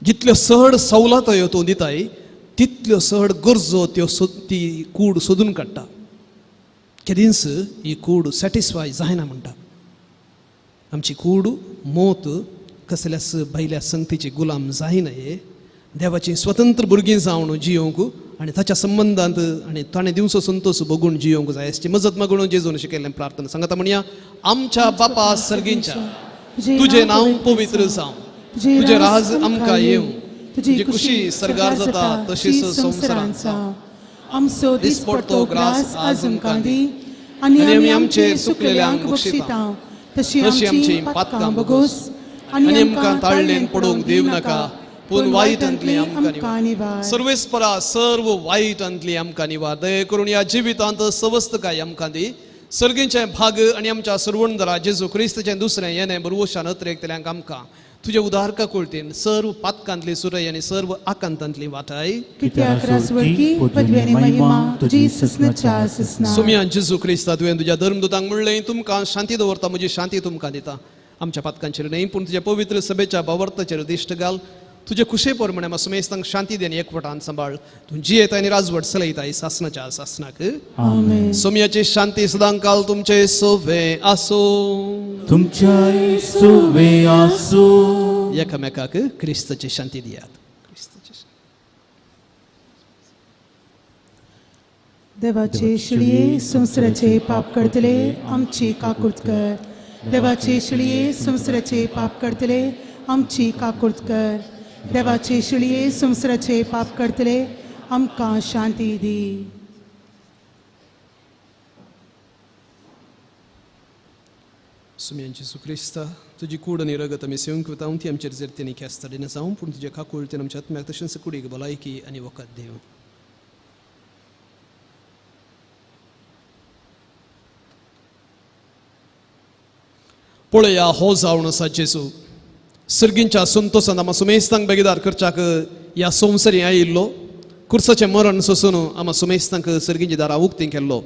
C: जितल्यो चड सवलतो तूं दिताय तितल्यो चड गरजो त्यो ती कूड सोदून काडटा, केदींच ही कूड सॅटिस्फाय जायना म्हणटा। आमची कूड मोत कसल्याच भायल्या संगतीची गुलाम जायना हे देवाची स्वतंत्र भुरगीं जावन जियोवंक आनी ताच्या संबंदांत आनी ताणें दिवचो संतोश बगून जियोवंक जाय. हाची मजत मागून जेजून शिकयल्लें प्रार्थना सांगता म्हणया. आमच्या बापा सर्गींच्या, तुजें नांव पवित्र जावं, तुजें राज आमकां येवं, तुजी खुशी सर्गार जाता तशीच संवसारांत जावं.
D: आमचो दिसपडतो ग्रास आज आमकां दी आनी आमी आमचे सुकलेल्यांक बक्षिता तशी आमची पातकां बगोस आनी आमकां ताळ्ळेन पडोवंक दिवं नाका, पूण वायटांतली आमकां निवार.
C: सर्वेस्परा सर्व वायटांतली आमकां निवार. दये करून ह्या जिवितांत सवस्तकाय आमकां दी. सर्गींचे भाग आनी आमच्या सर्वंदरा जेजू क्रिस्ताचें दुसरें येणें बरवशान अत्रेकतल्यांक आमकां तुजे उदार काकुळतीन सर्व पातकांतली सुरय आनी सर्व आकांतांतली वाटाय.
D: कित्याक रासवळकी पदवी आनी महिमा तुजी ससनाच्या ससना.
C: सुम्या जेजू क्रिस्ता, तुवें तुज्या धर्मदूतांक म्हणलें, तुमकां शांती दवरता, म्हजी शांती तुमकां दिता. आमच्या पातकांचेर न्हय पूण तुज्या पवित्र सभेच्या भावार्थाचेर दिश्ट घाल. तुजे खुशे प्रमाणे म्हाका सुमेस्तांक शांती दी आनी एकवटान सांबाळ. तूं जियेता आनी राजवट चलयताय सासनाच्या सासनाक.
D: आमेन.
C: सोम्याची शांती सदांकाल तुमचे सोवे आसूं.
B: तुमच्याय सोवे आसूं.
C: एकामेकाक क्रिस्ताची शांती दियात. क्रिस्ताची शांती.
D: देवाचे शिळये संवसाराचे पाप करतले आमची काकूर्त कर. देवाचे शिळये संवसाराचे पाप करतले आमची काकूर्त कर. देवाचे शिळये संवसाराचे पाप करतले आमकां शांती दी.
C: सुम्यान जेजू क्रिस्ता, तुजी कूड आनी रगत आमी सेवंक वता ती आमचेर जर ख्यास्त दिना जावं, पूण तुज्या काकुळतेन आमच्या आत्म्याक तशेंच कुडीक भलायकी आनी वखद दिवं. पळया हो जावन आसा जेजू सर्गींच्या संतोशान आमा सुमेस्तांक बेगीदार करच्याक ह्या संवसारी आयिल्लो. कुर्साचें मरण सोसून आमा सुमेस्तांक सर्गींची दारां उक्तीं केल्लो.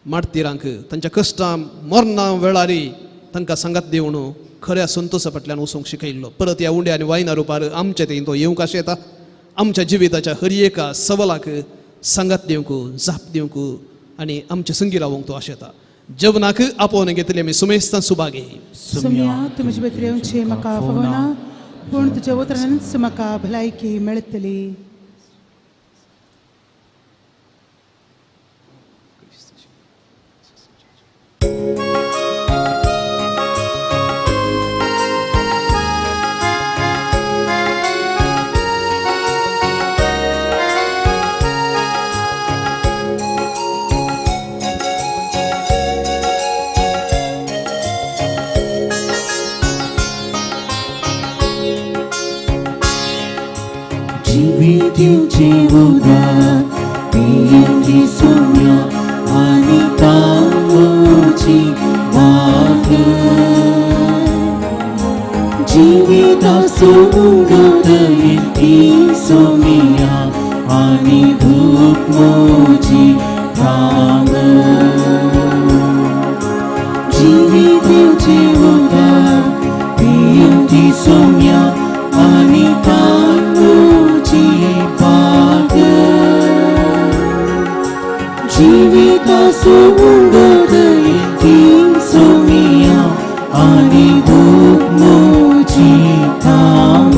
C: मार्तिरांक तांच्या कश्टां मरणा वेळारी तांकां सांगात दिवन खऱ्या संतोशा फाटल्यान वचूंक शिकयल्लो. परत ह्या उंड्या आनी वायना रुपार आमच्या थंय तो येवंक आशें येता. आमच्या जिविताच्या हर एका सवालाक सांगात दिवंक, जाप दिवंक आनी आमचे संगी रावंक तो आशेता. जेवणाक आपोवन घेतले आमी सुमेस्तां सुभागी.
D: सुम्या तुमचे भितर येवचें म्हाका फावना, पूण तुज्या उतरानच म्हाका भलायकी मेळटली.
B: जिवितीचे उदक पियेवची सुम्या आनी तांबूची वाट. जिविताचो उदक ती सोम्या आनी भूक मोजी थांब. जिवितीचे उदक पियेवची सोम्या आनी तांबूची पाक. जिविताचो उदक ती सोम्या आनी भूक मोजी थांब.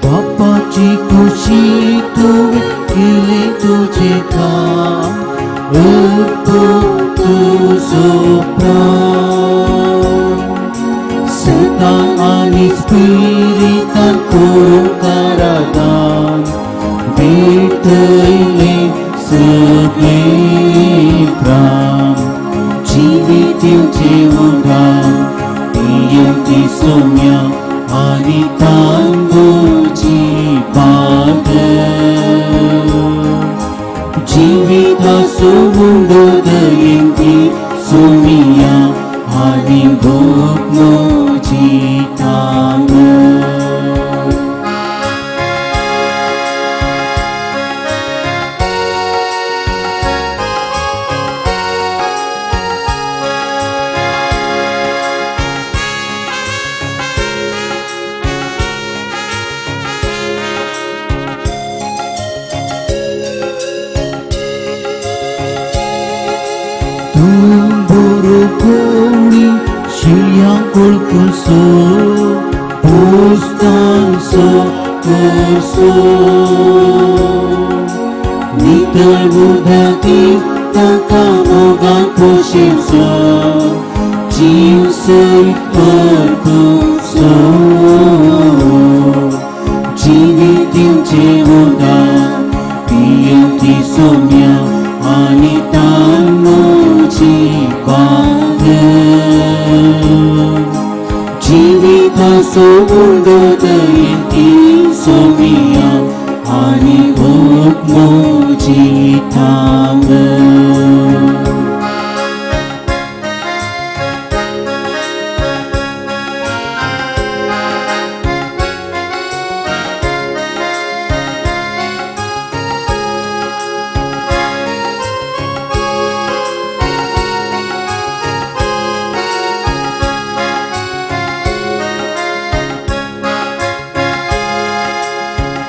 B: बापाची खुशी तुवें केलें तुजें काम, अर्पून तुजो प्राण. सदां आनी स्पिरितान करूंक आराधन, भेटयलें सगळें प्राण. जिवीत दिवचें उदान, पियेवची सोम्या आनी तांबूची बाग. जिविताचो उदक ती सोम्या आनी भूक मोजी थांब. व्याकुळकुसो पोस्तांचो कसो नितळ उदकी ताका मोगान पोशेवचो जीव सयत अर्पुचो जिवीत दिवचें उदक पियेवची सोम्या आनी तान म्हजी पागर जिविताचो उंडो दयेंती सोमिया आनी भूक म्हजी थांब.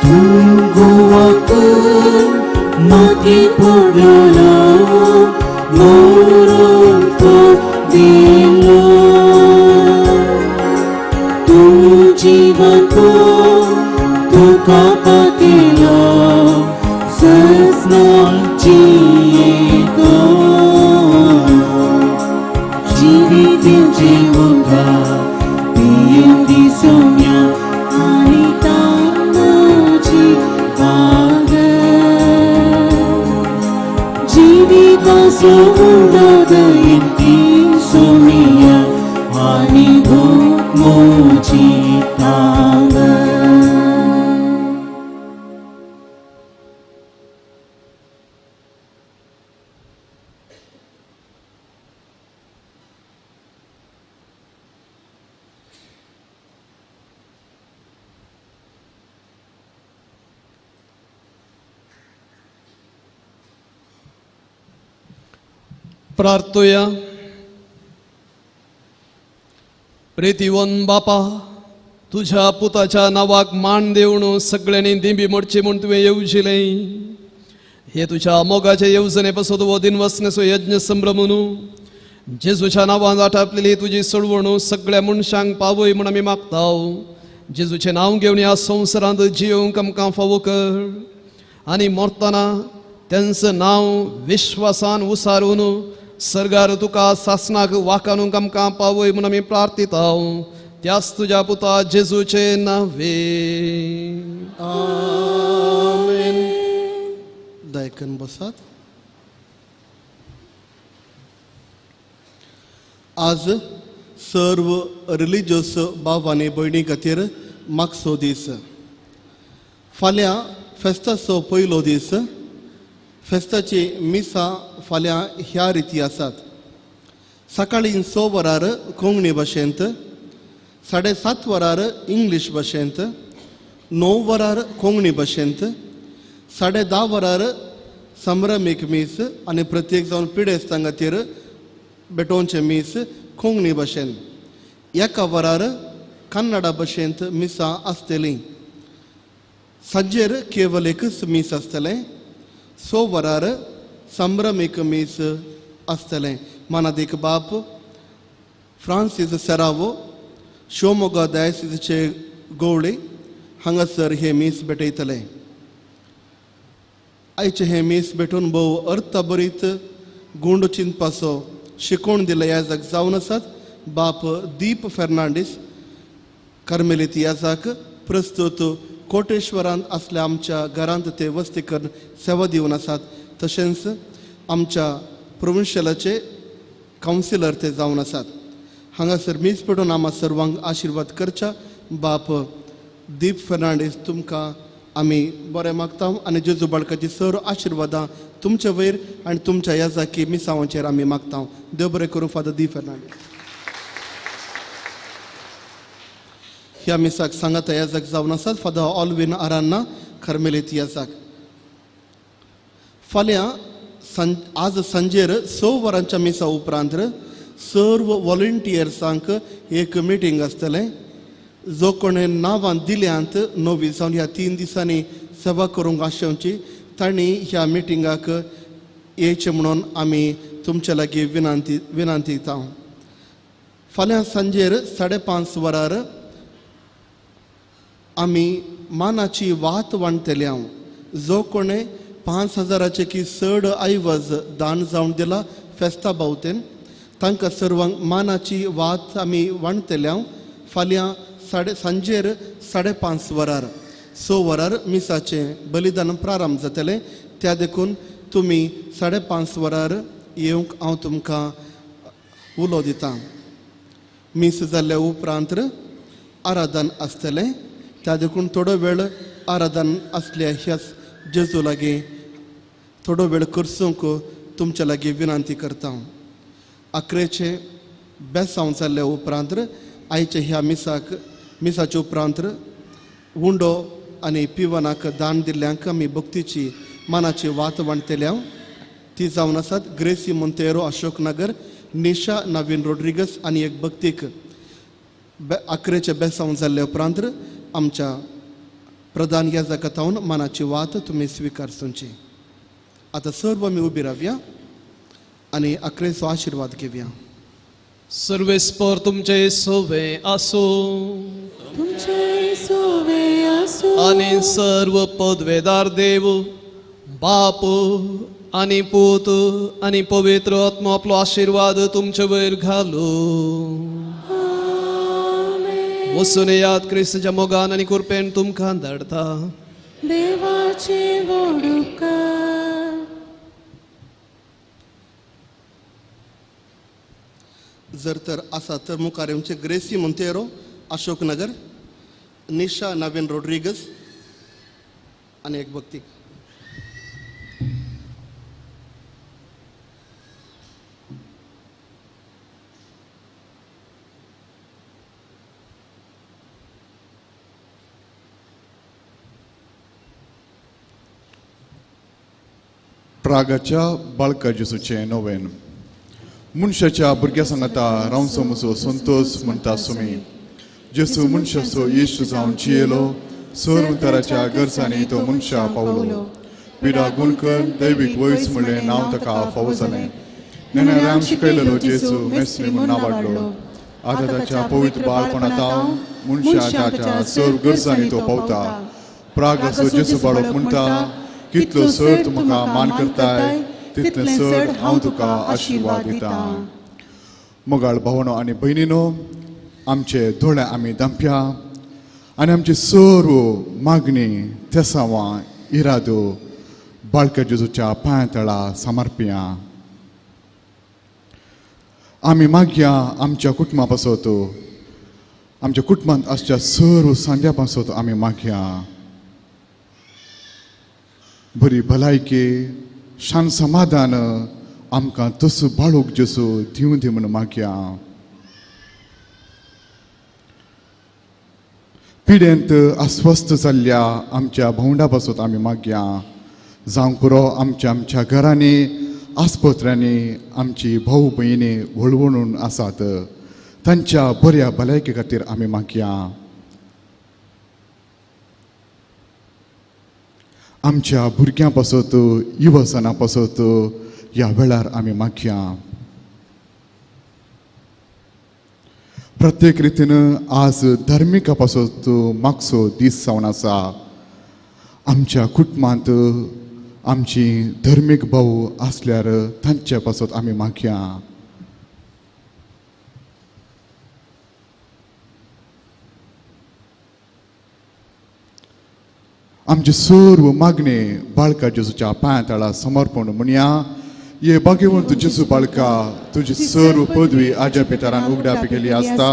B: तूं गोवाकर माती पडलो मोरून दिलो तूं जिवन तुका पातिलो ससना जियेतो जिवीत दिवचें पियेवची सोम्या आनी तान म्हजी पागर जिविताचो उंडो दयेंती सोमिया आनी भूक म्हजी तांग.
C: प्रार्थुया. प्रेतीवन बापा, तुझ्या पुताच्या नांवाक मान दिवन सगळ्यांनी दिंबी मोडची म्हूण तुवें येवजिलें. हे तुझ्या मोगाचे येवजणे पासत हो दिनवसनेचो यज्ञ संभ्रमून जेजूच्या नांवान आटापलेली तुजी सोडवणू सगळ्या मनशांक पावय म्हूण आमी मागता. जेजूचें नांव घेवन ह्या संवसारांत जियोवंक आमकां फावो कर आनी मरतना तेंचें नांव विश्वासान उसारून सर्गार तुका सासनाक वाकानूंक आमकां पावय म्हूण आमी प्रार्थिता त्याच तुज्या पुता जेजूचे नावे.
G: आमेन. दायकन बसात. आज सर्व रिलिजियस भाव आनी भयणी खातीर मागसो दीस. फाल्यां फेस्ताचो पयलो दीस. फेस्ताची मिसां फाल्यां ह्या रिती आसात. सकाळीं 6 वरार कोंकणी भाशेंत, 7:30 वरार इंग्लीश भाशेंत, 9 वरार कोंकणी भाशेंत, 10:30 वरार संभ्रमीक मीस आनी प्रत्येक जावन पिडेस्तां खातीर भेटोवचें मीस कोंकणी भाशेन, 1 वरार कन्नडा भाशेंत मिसां आसतलीं. सांजेर केवल एकच मीस आसतलें. 6 वरार संभ्रमीक मीस आसतलें. मानादीक बाप फ्रांसीस सेरावो शिवमोगा डायसिसचे गवळी हांगासर हे मीस भेटयतले. आयचें हें मीस भेटून भोव अर्थभरीत गुंड चिंतपाचो शिकोवण दिल्ले याजक जावन आसात बाप दीप फेर्नांडीस कार्मेलीत याजक. प्रस्तुत कोटेश्वरांत आसल्या आमच्या घरांत ते वस्ती करून सेवा दिवन आसात. तशेंच आमच्या प्रोविन्शियलाचे कावन्सिलर ते जावन आसात. हांगासर मीस पेटोवन आमा सर्वांक आशिर्वाद करच्या बाप दीप फेर्नांडीस तुमकां आमी बरें मागता आनी जेजू बाळकाची सर्व आशिर्वादां तुमचे वयर आनी तुमच्या याजाकी मिसांवाचेर आमी मागता. देव बरें करूं फादर दीप फेर्नांडीस. ह्या मिसाक सांगाता याजक जावन आसात फादर ऑलविन आरान्ना कार्मेलीत याजक. फाल्यां आज सांजेर 6 वरांच्या मिसा उपरांत सर्व वॉलंटियर्सांक एक मिटींग आसतलें. जो कोणें नांवां दिल्यांत नवी जावन ह्या 3 दिसांनी सेवा करूंक आशेवची तांणी ह्या मिटिंगाक येवचें म्हणून आमी तुमचे लागीं विनंती दिता. फाल्यां सांजेर 5:30 वरार आमी मानाची वात वांटतले हांव. जो कोणे 5,000 की चड ऐवज दान जावन दिला फेस्ता बावतेन तांकां सर्वांक मानाची वात आमी वांटतले हांव फाल्यां सांजेर 5:30 वरार. 6 वरार मिसाचें बलिदान प्रारंभ जातलें, त्या देखून तुमी 5:30 वरार येवंक हांव तुमकां उलो दितां. मीस जाल्ल्या उपरांत आराधन आसतलें, त्या देखून थोडो वेळ आराधन आसल्या ह्याच जेजू लागीं थोडो वेळ करसूंक तुमच्या लागीं विनंती करता. 11 बेसांव जाल्ल्या उपरांत आयच्या ह्या मिसाच्या उपरांत उंडो आनी पिवनाक दान दिल्ल्यांक आमी भक्तीची मानाची वात वांटतल्या. ती जावन आसात ग्रेसी मोंतेरो अशोक नगर, निशा नवीन रोड्रिगस आनी एक भक्तीक. 11 बेसांव जाल्ल्या उपरांत आमच्या प्रधान याजकाथावन मानाची वात तुमी स्विकारचुंची. आतां सर्व आमी उबी रावया आनी 11 आशिर्वाद घेवया.
C: सर्वेस्पर तुमचे सोवे आसो,
B: तुमचे सोवे आसो,
C: आनी सर्व पदवेदार देव बाप आनी पूत आनी पवित्र आत्मो आपलो आशिर्वाद तुमचे वयर घालू. वसून याद क्रिस्तच्या मोगान आनी कृपेन तुमकां धाडता.
B: देवाचे व्हड उपकार.
G: जर तर आसा तर मुखार येवचे ग्रेसी मोंतेरो अशोक नगर, निशा नवीन रोड्रिगस आनी एक भक्तीक.
H: प्रागाच्या बाळका जेजूचें नोवेन. मनशाच्या भुरग्या सांगाता रावचो म्हजो संतोष म्हणटा सुमी. जेजू मनशाचो इश्ट जावन जियेलो, सर्व तराच्या गरजांनी तो मनशा पावलो. पिडा गुणकर दैवीक वयस म्हणलें नांव ताका फावो जालें. नेणाराम शिकयलेलो जेजू मेस्त्री म्हूण नांवाडलो. आतां ताच्या पवित्र बाळपणांत मनशाच्या सर्व गरजांनी तो पावता. प्राग असो जेजू बाळक म्हणटा, कितलो सर तूं म्हाका मान करताय तितलें सर हांव तुका आशिर्वाद दितां. मोगाळ भावनो आनी भयणीनो, आमचे दोळे आमी दांपया आनी आमची सर्व मागणी तेसावां इरादो बाळका जेजूच्या पांया तळा समर्पया. आमी मागया आमच्या कुटुंबा पासत, आमच्या कुटुंबांत आसच्या सर्व सांद्या पासत आमी मागया. बरी भलायकी शांत समाधान आमकां तसो बाळूक जेजू दिवं दी म्हूण मागया. पिडेंत अस्वस्थ जाल्ल्या आमच्या भावंडा पासत आमी मागया. जावंक पुरो आमच्या आमच्या घरांनी आस्पत्र्यांनी आमची भाऊ भयणी वळवळून आसात तांच्या बऱ्या भलायके खातीर आमी मागया. आमच्या भुरग्यां पासत युवसनां पासत ह्या वेळार आमी मागया. प्रत्येक रितीन आज धार्मिका पासत मागचो दीस जावन आसा. आमच्या कुटुंबांत आमची धर्मीक भाव आसल्यार तांचे पासत आमी मागया. आमचे सर्व मागणे बाळका जेजूच्या पांया तळा समर्पण म्हणया. ये भाग्यवंत जेजू बाळका, तुजी सर्व पदवी आज्या पेतारान उगडापी केली आसता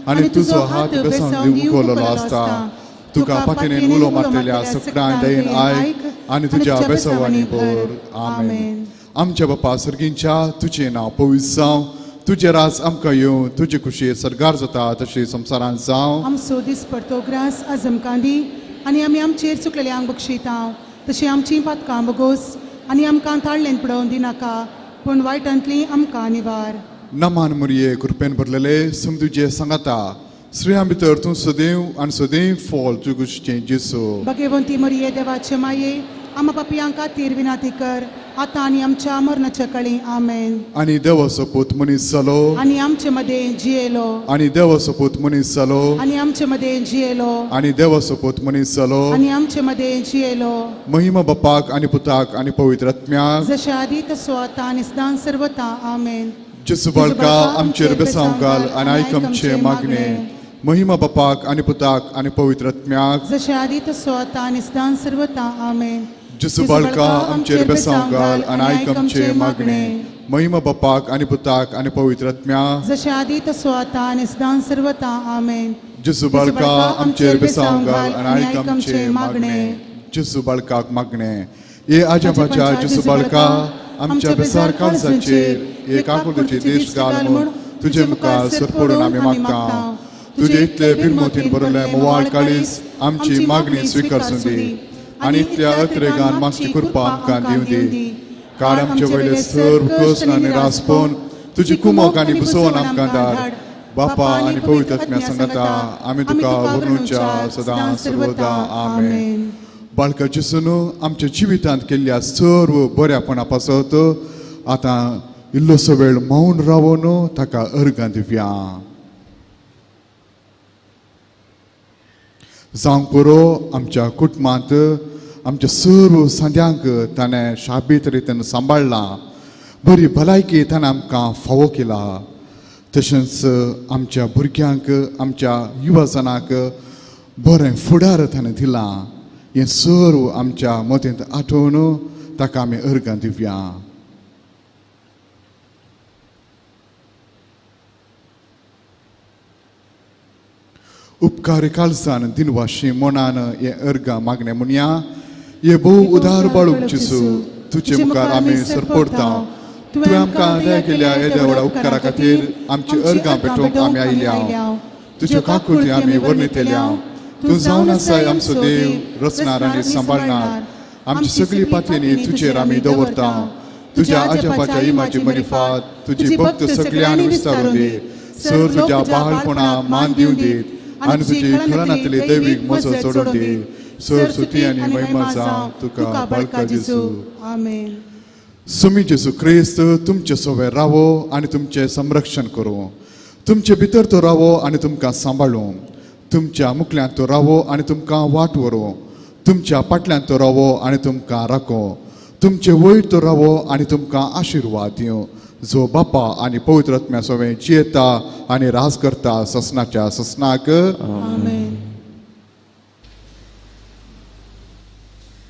H: आनी तुजो हात बेसावन दिवंक आसता. तुका पातीनेन उलो मारतल्या सगळ्यां दयेन आयक आनी तुज्या बेसावांनी भर. आमेन. आमच्या बापा सर्गींच्या, तुजें नांव पवित्र जावं, तुजें राज आमकां येवं, तुजे खुशी सरगार जाता तशी संवसारांत जावं.
D: आमचो दिसपडतो ग्रास आज आमकां दी आनी आमी आमचेर चुकलेल्यांक बक्षिता तशी आमची पातकां बगोस आनी आमकां ताळ्ळेन पडोवन दिनाका, पूण वायटांतली आमकां निवार.
H: नमान मुरये कृपेन भरलेले सम तुजे सांगाता, स्त्रियां भितर तूं सदैव आनी सदैव फळ तुजें जेजू.
D: भगवंती मरिये देवाचे माये, आमा पापयांक खातीर विनाती कर आतां आनी आमच्या मरणाच्या काळी आमेन.
H: आनी देवाचो पूत मनीस जालो
D: आनी आमचे मदें जियेलो.
H: आनी देवाचो पूत मनीस जालो
D: आनी आमचे मदें जियेलो.
H: आनी देवाचो पूत मनीस जालो
D: आनी आमचे मदें जियेलो.
H: महिमा बापाक आनी पुताक आनी पवित्र आत्म्याक,
D: जशें आदी तसो आतां आनी सदां सर्वता आमेन.
H: जेसू बाळका आमचेर बेसांव घाल आनी आयक आमचें मागणें. महिमा बापाक आनी पुताक आनी पवित्र आत्म्याक,
D: जशें आदी तसो आतां आनी सदां सर्वता आमेन.
H: जेसू बाळका आमचेर बेसांव घाल आनी आयक आमचें मागणें. महिमा बापाक आनी पुताक आनी पवित्र आत्म्याक,
D: जशें आदी तसो आतां आनी सदां सर्वता आमेन.
H: जेसू बाळका आमचेर बेसांव घाल आनी आयक आमचें मागणें. जेसू बाळकाक मागणें. हे आज्याबाच्या जेसू बाळका, आमच्या बेसार काळजाचेर हे काकुळटेची देश घाल म्हूण तुजे मुखार सरपडून आमी मागता. तुजे इतले बिरमोतीन भरले मोवाळ काळीज आमची मागणी स्विकारसूं दी आनी इतल्या अत्रेगान मागची कृपा आमकां दिवं दी. कारण आमचे वयले सर्व कश्ट आनी रासपण तुजी कुमोक आनी बसोवन आमकां धाड. बापा आनी पवित्र आत्म्या सांगाता आमी तुका वर्णुच्या सदां सर्वदा आमेन. बाळका जेसून आमच्या जिवितांत केल्ल्या सर्व बऱ्यापणा पासत आतां इल्लोसो वेळ मौन रावन ताका अर्गां दिवया. जावंक पुरो आमच्या कुटुंबांत आमच्या सर्व सांद्यांक ताणें शाबीत रितीन सांबाळ्ळां, बरी भलायकी ताणें आमकां फावो केला. तशेंच आमच्या भुरग्यांक आमच्या युवाजनाक बरें फुडार ताणें दिलां. हें सर्व आमच्या मतींत आठोवन ताका आमी अर्गां दिवया. उपकार काळजान दिनवाशी मनान हे अर्गां मागणें म्हणया. हे भोव उदार बाळूक जेसू, तुजे मुखार आमी सरपडता. तुवें आमकां दया केल्या येद्या व्हडा उपकारा खातीर आमची अर्गां पेटोवंक आमी आयल्या. तुज्यो काकुळटी आमी वर्णितल्या. तूं जावन आसाय आमचो देव, रचणार आनी सांबाळणार. आमची सगळी पातयेनी तुजेर आमी दवरता. तुज्या आज्यापाच्या इमाची मरिफात तुजी भक्त सगळ्यान विस्तारून दी. सर तुज्या बाळपणा मान दिवन दीत आनी तुजी खळनातली दैवीक मजत चडोवन दी. सर स्तुती आनी महिमा जावं तुका बाळका जेसू.
D: आमेन.
H: सुमी जेसू क्रिस्त तुमचे सोवे रावो आनी तुमचें संरक्षण करूं. तुमचे भितर तो रावो आनी तुमकां सांबाळूं. तुमच्या मुखल्यांत तो रावो आनी तुमकां वाट व्हरूं. तुमच्या पाटल्यांत तो रावो आनी तुमकां राखो. तुमचे वयर तो रावो आनी तुमकां आशिर्वाद दिवं. जो बापा आनी पवित्र आत्म्या सोवे जियेता आनी राज करता ससनाच्या ससनाक.
D: आमेन.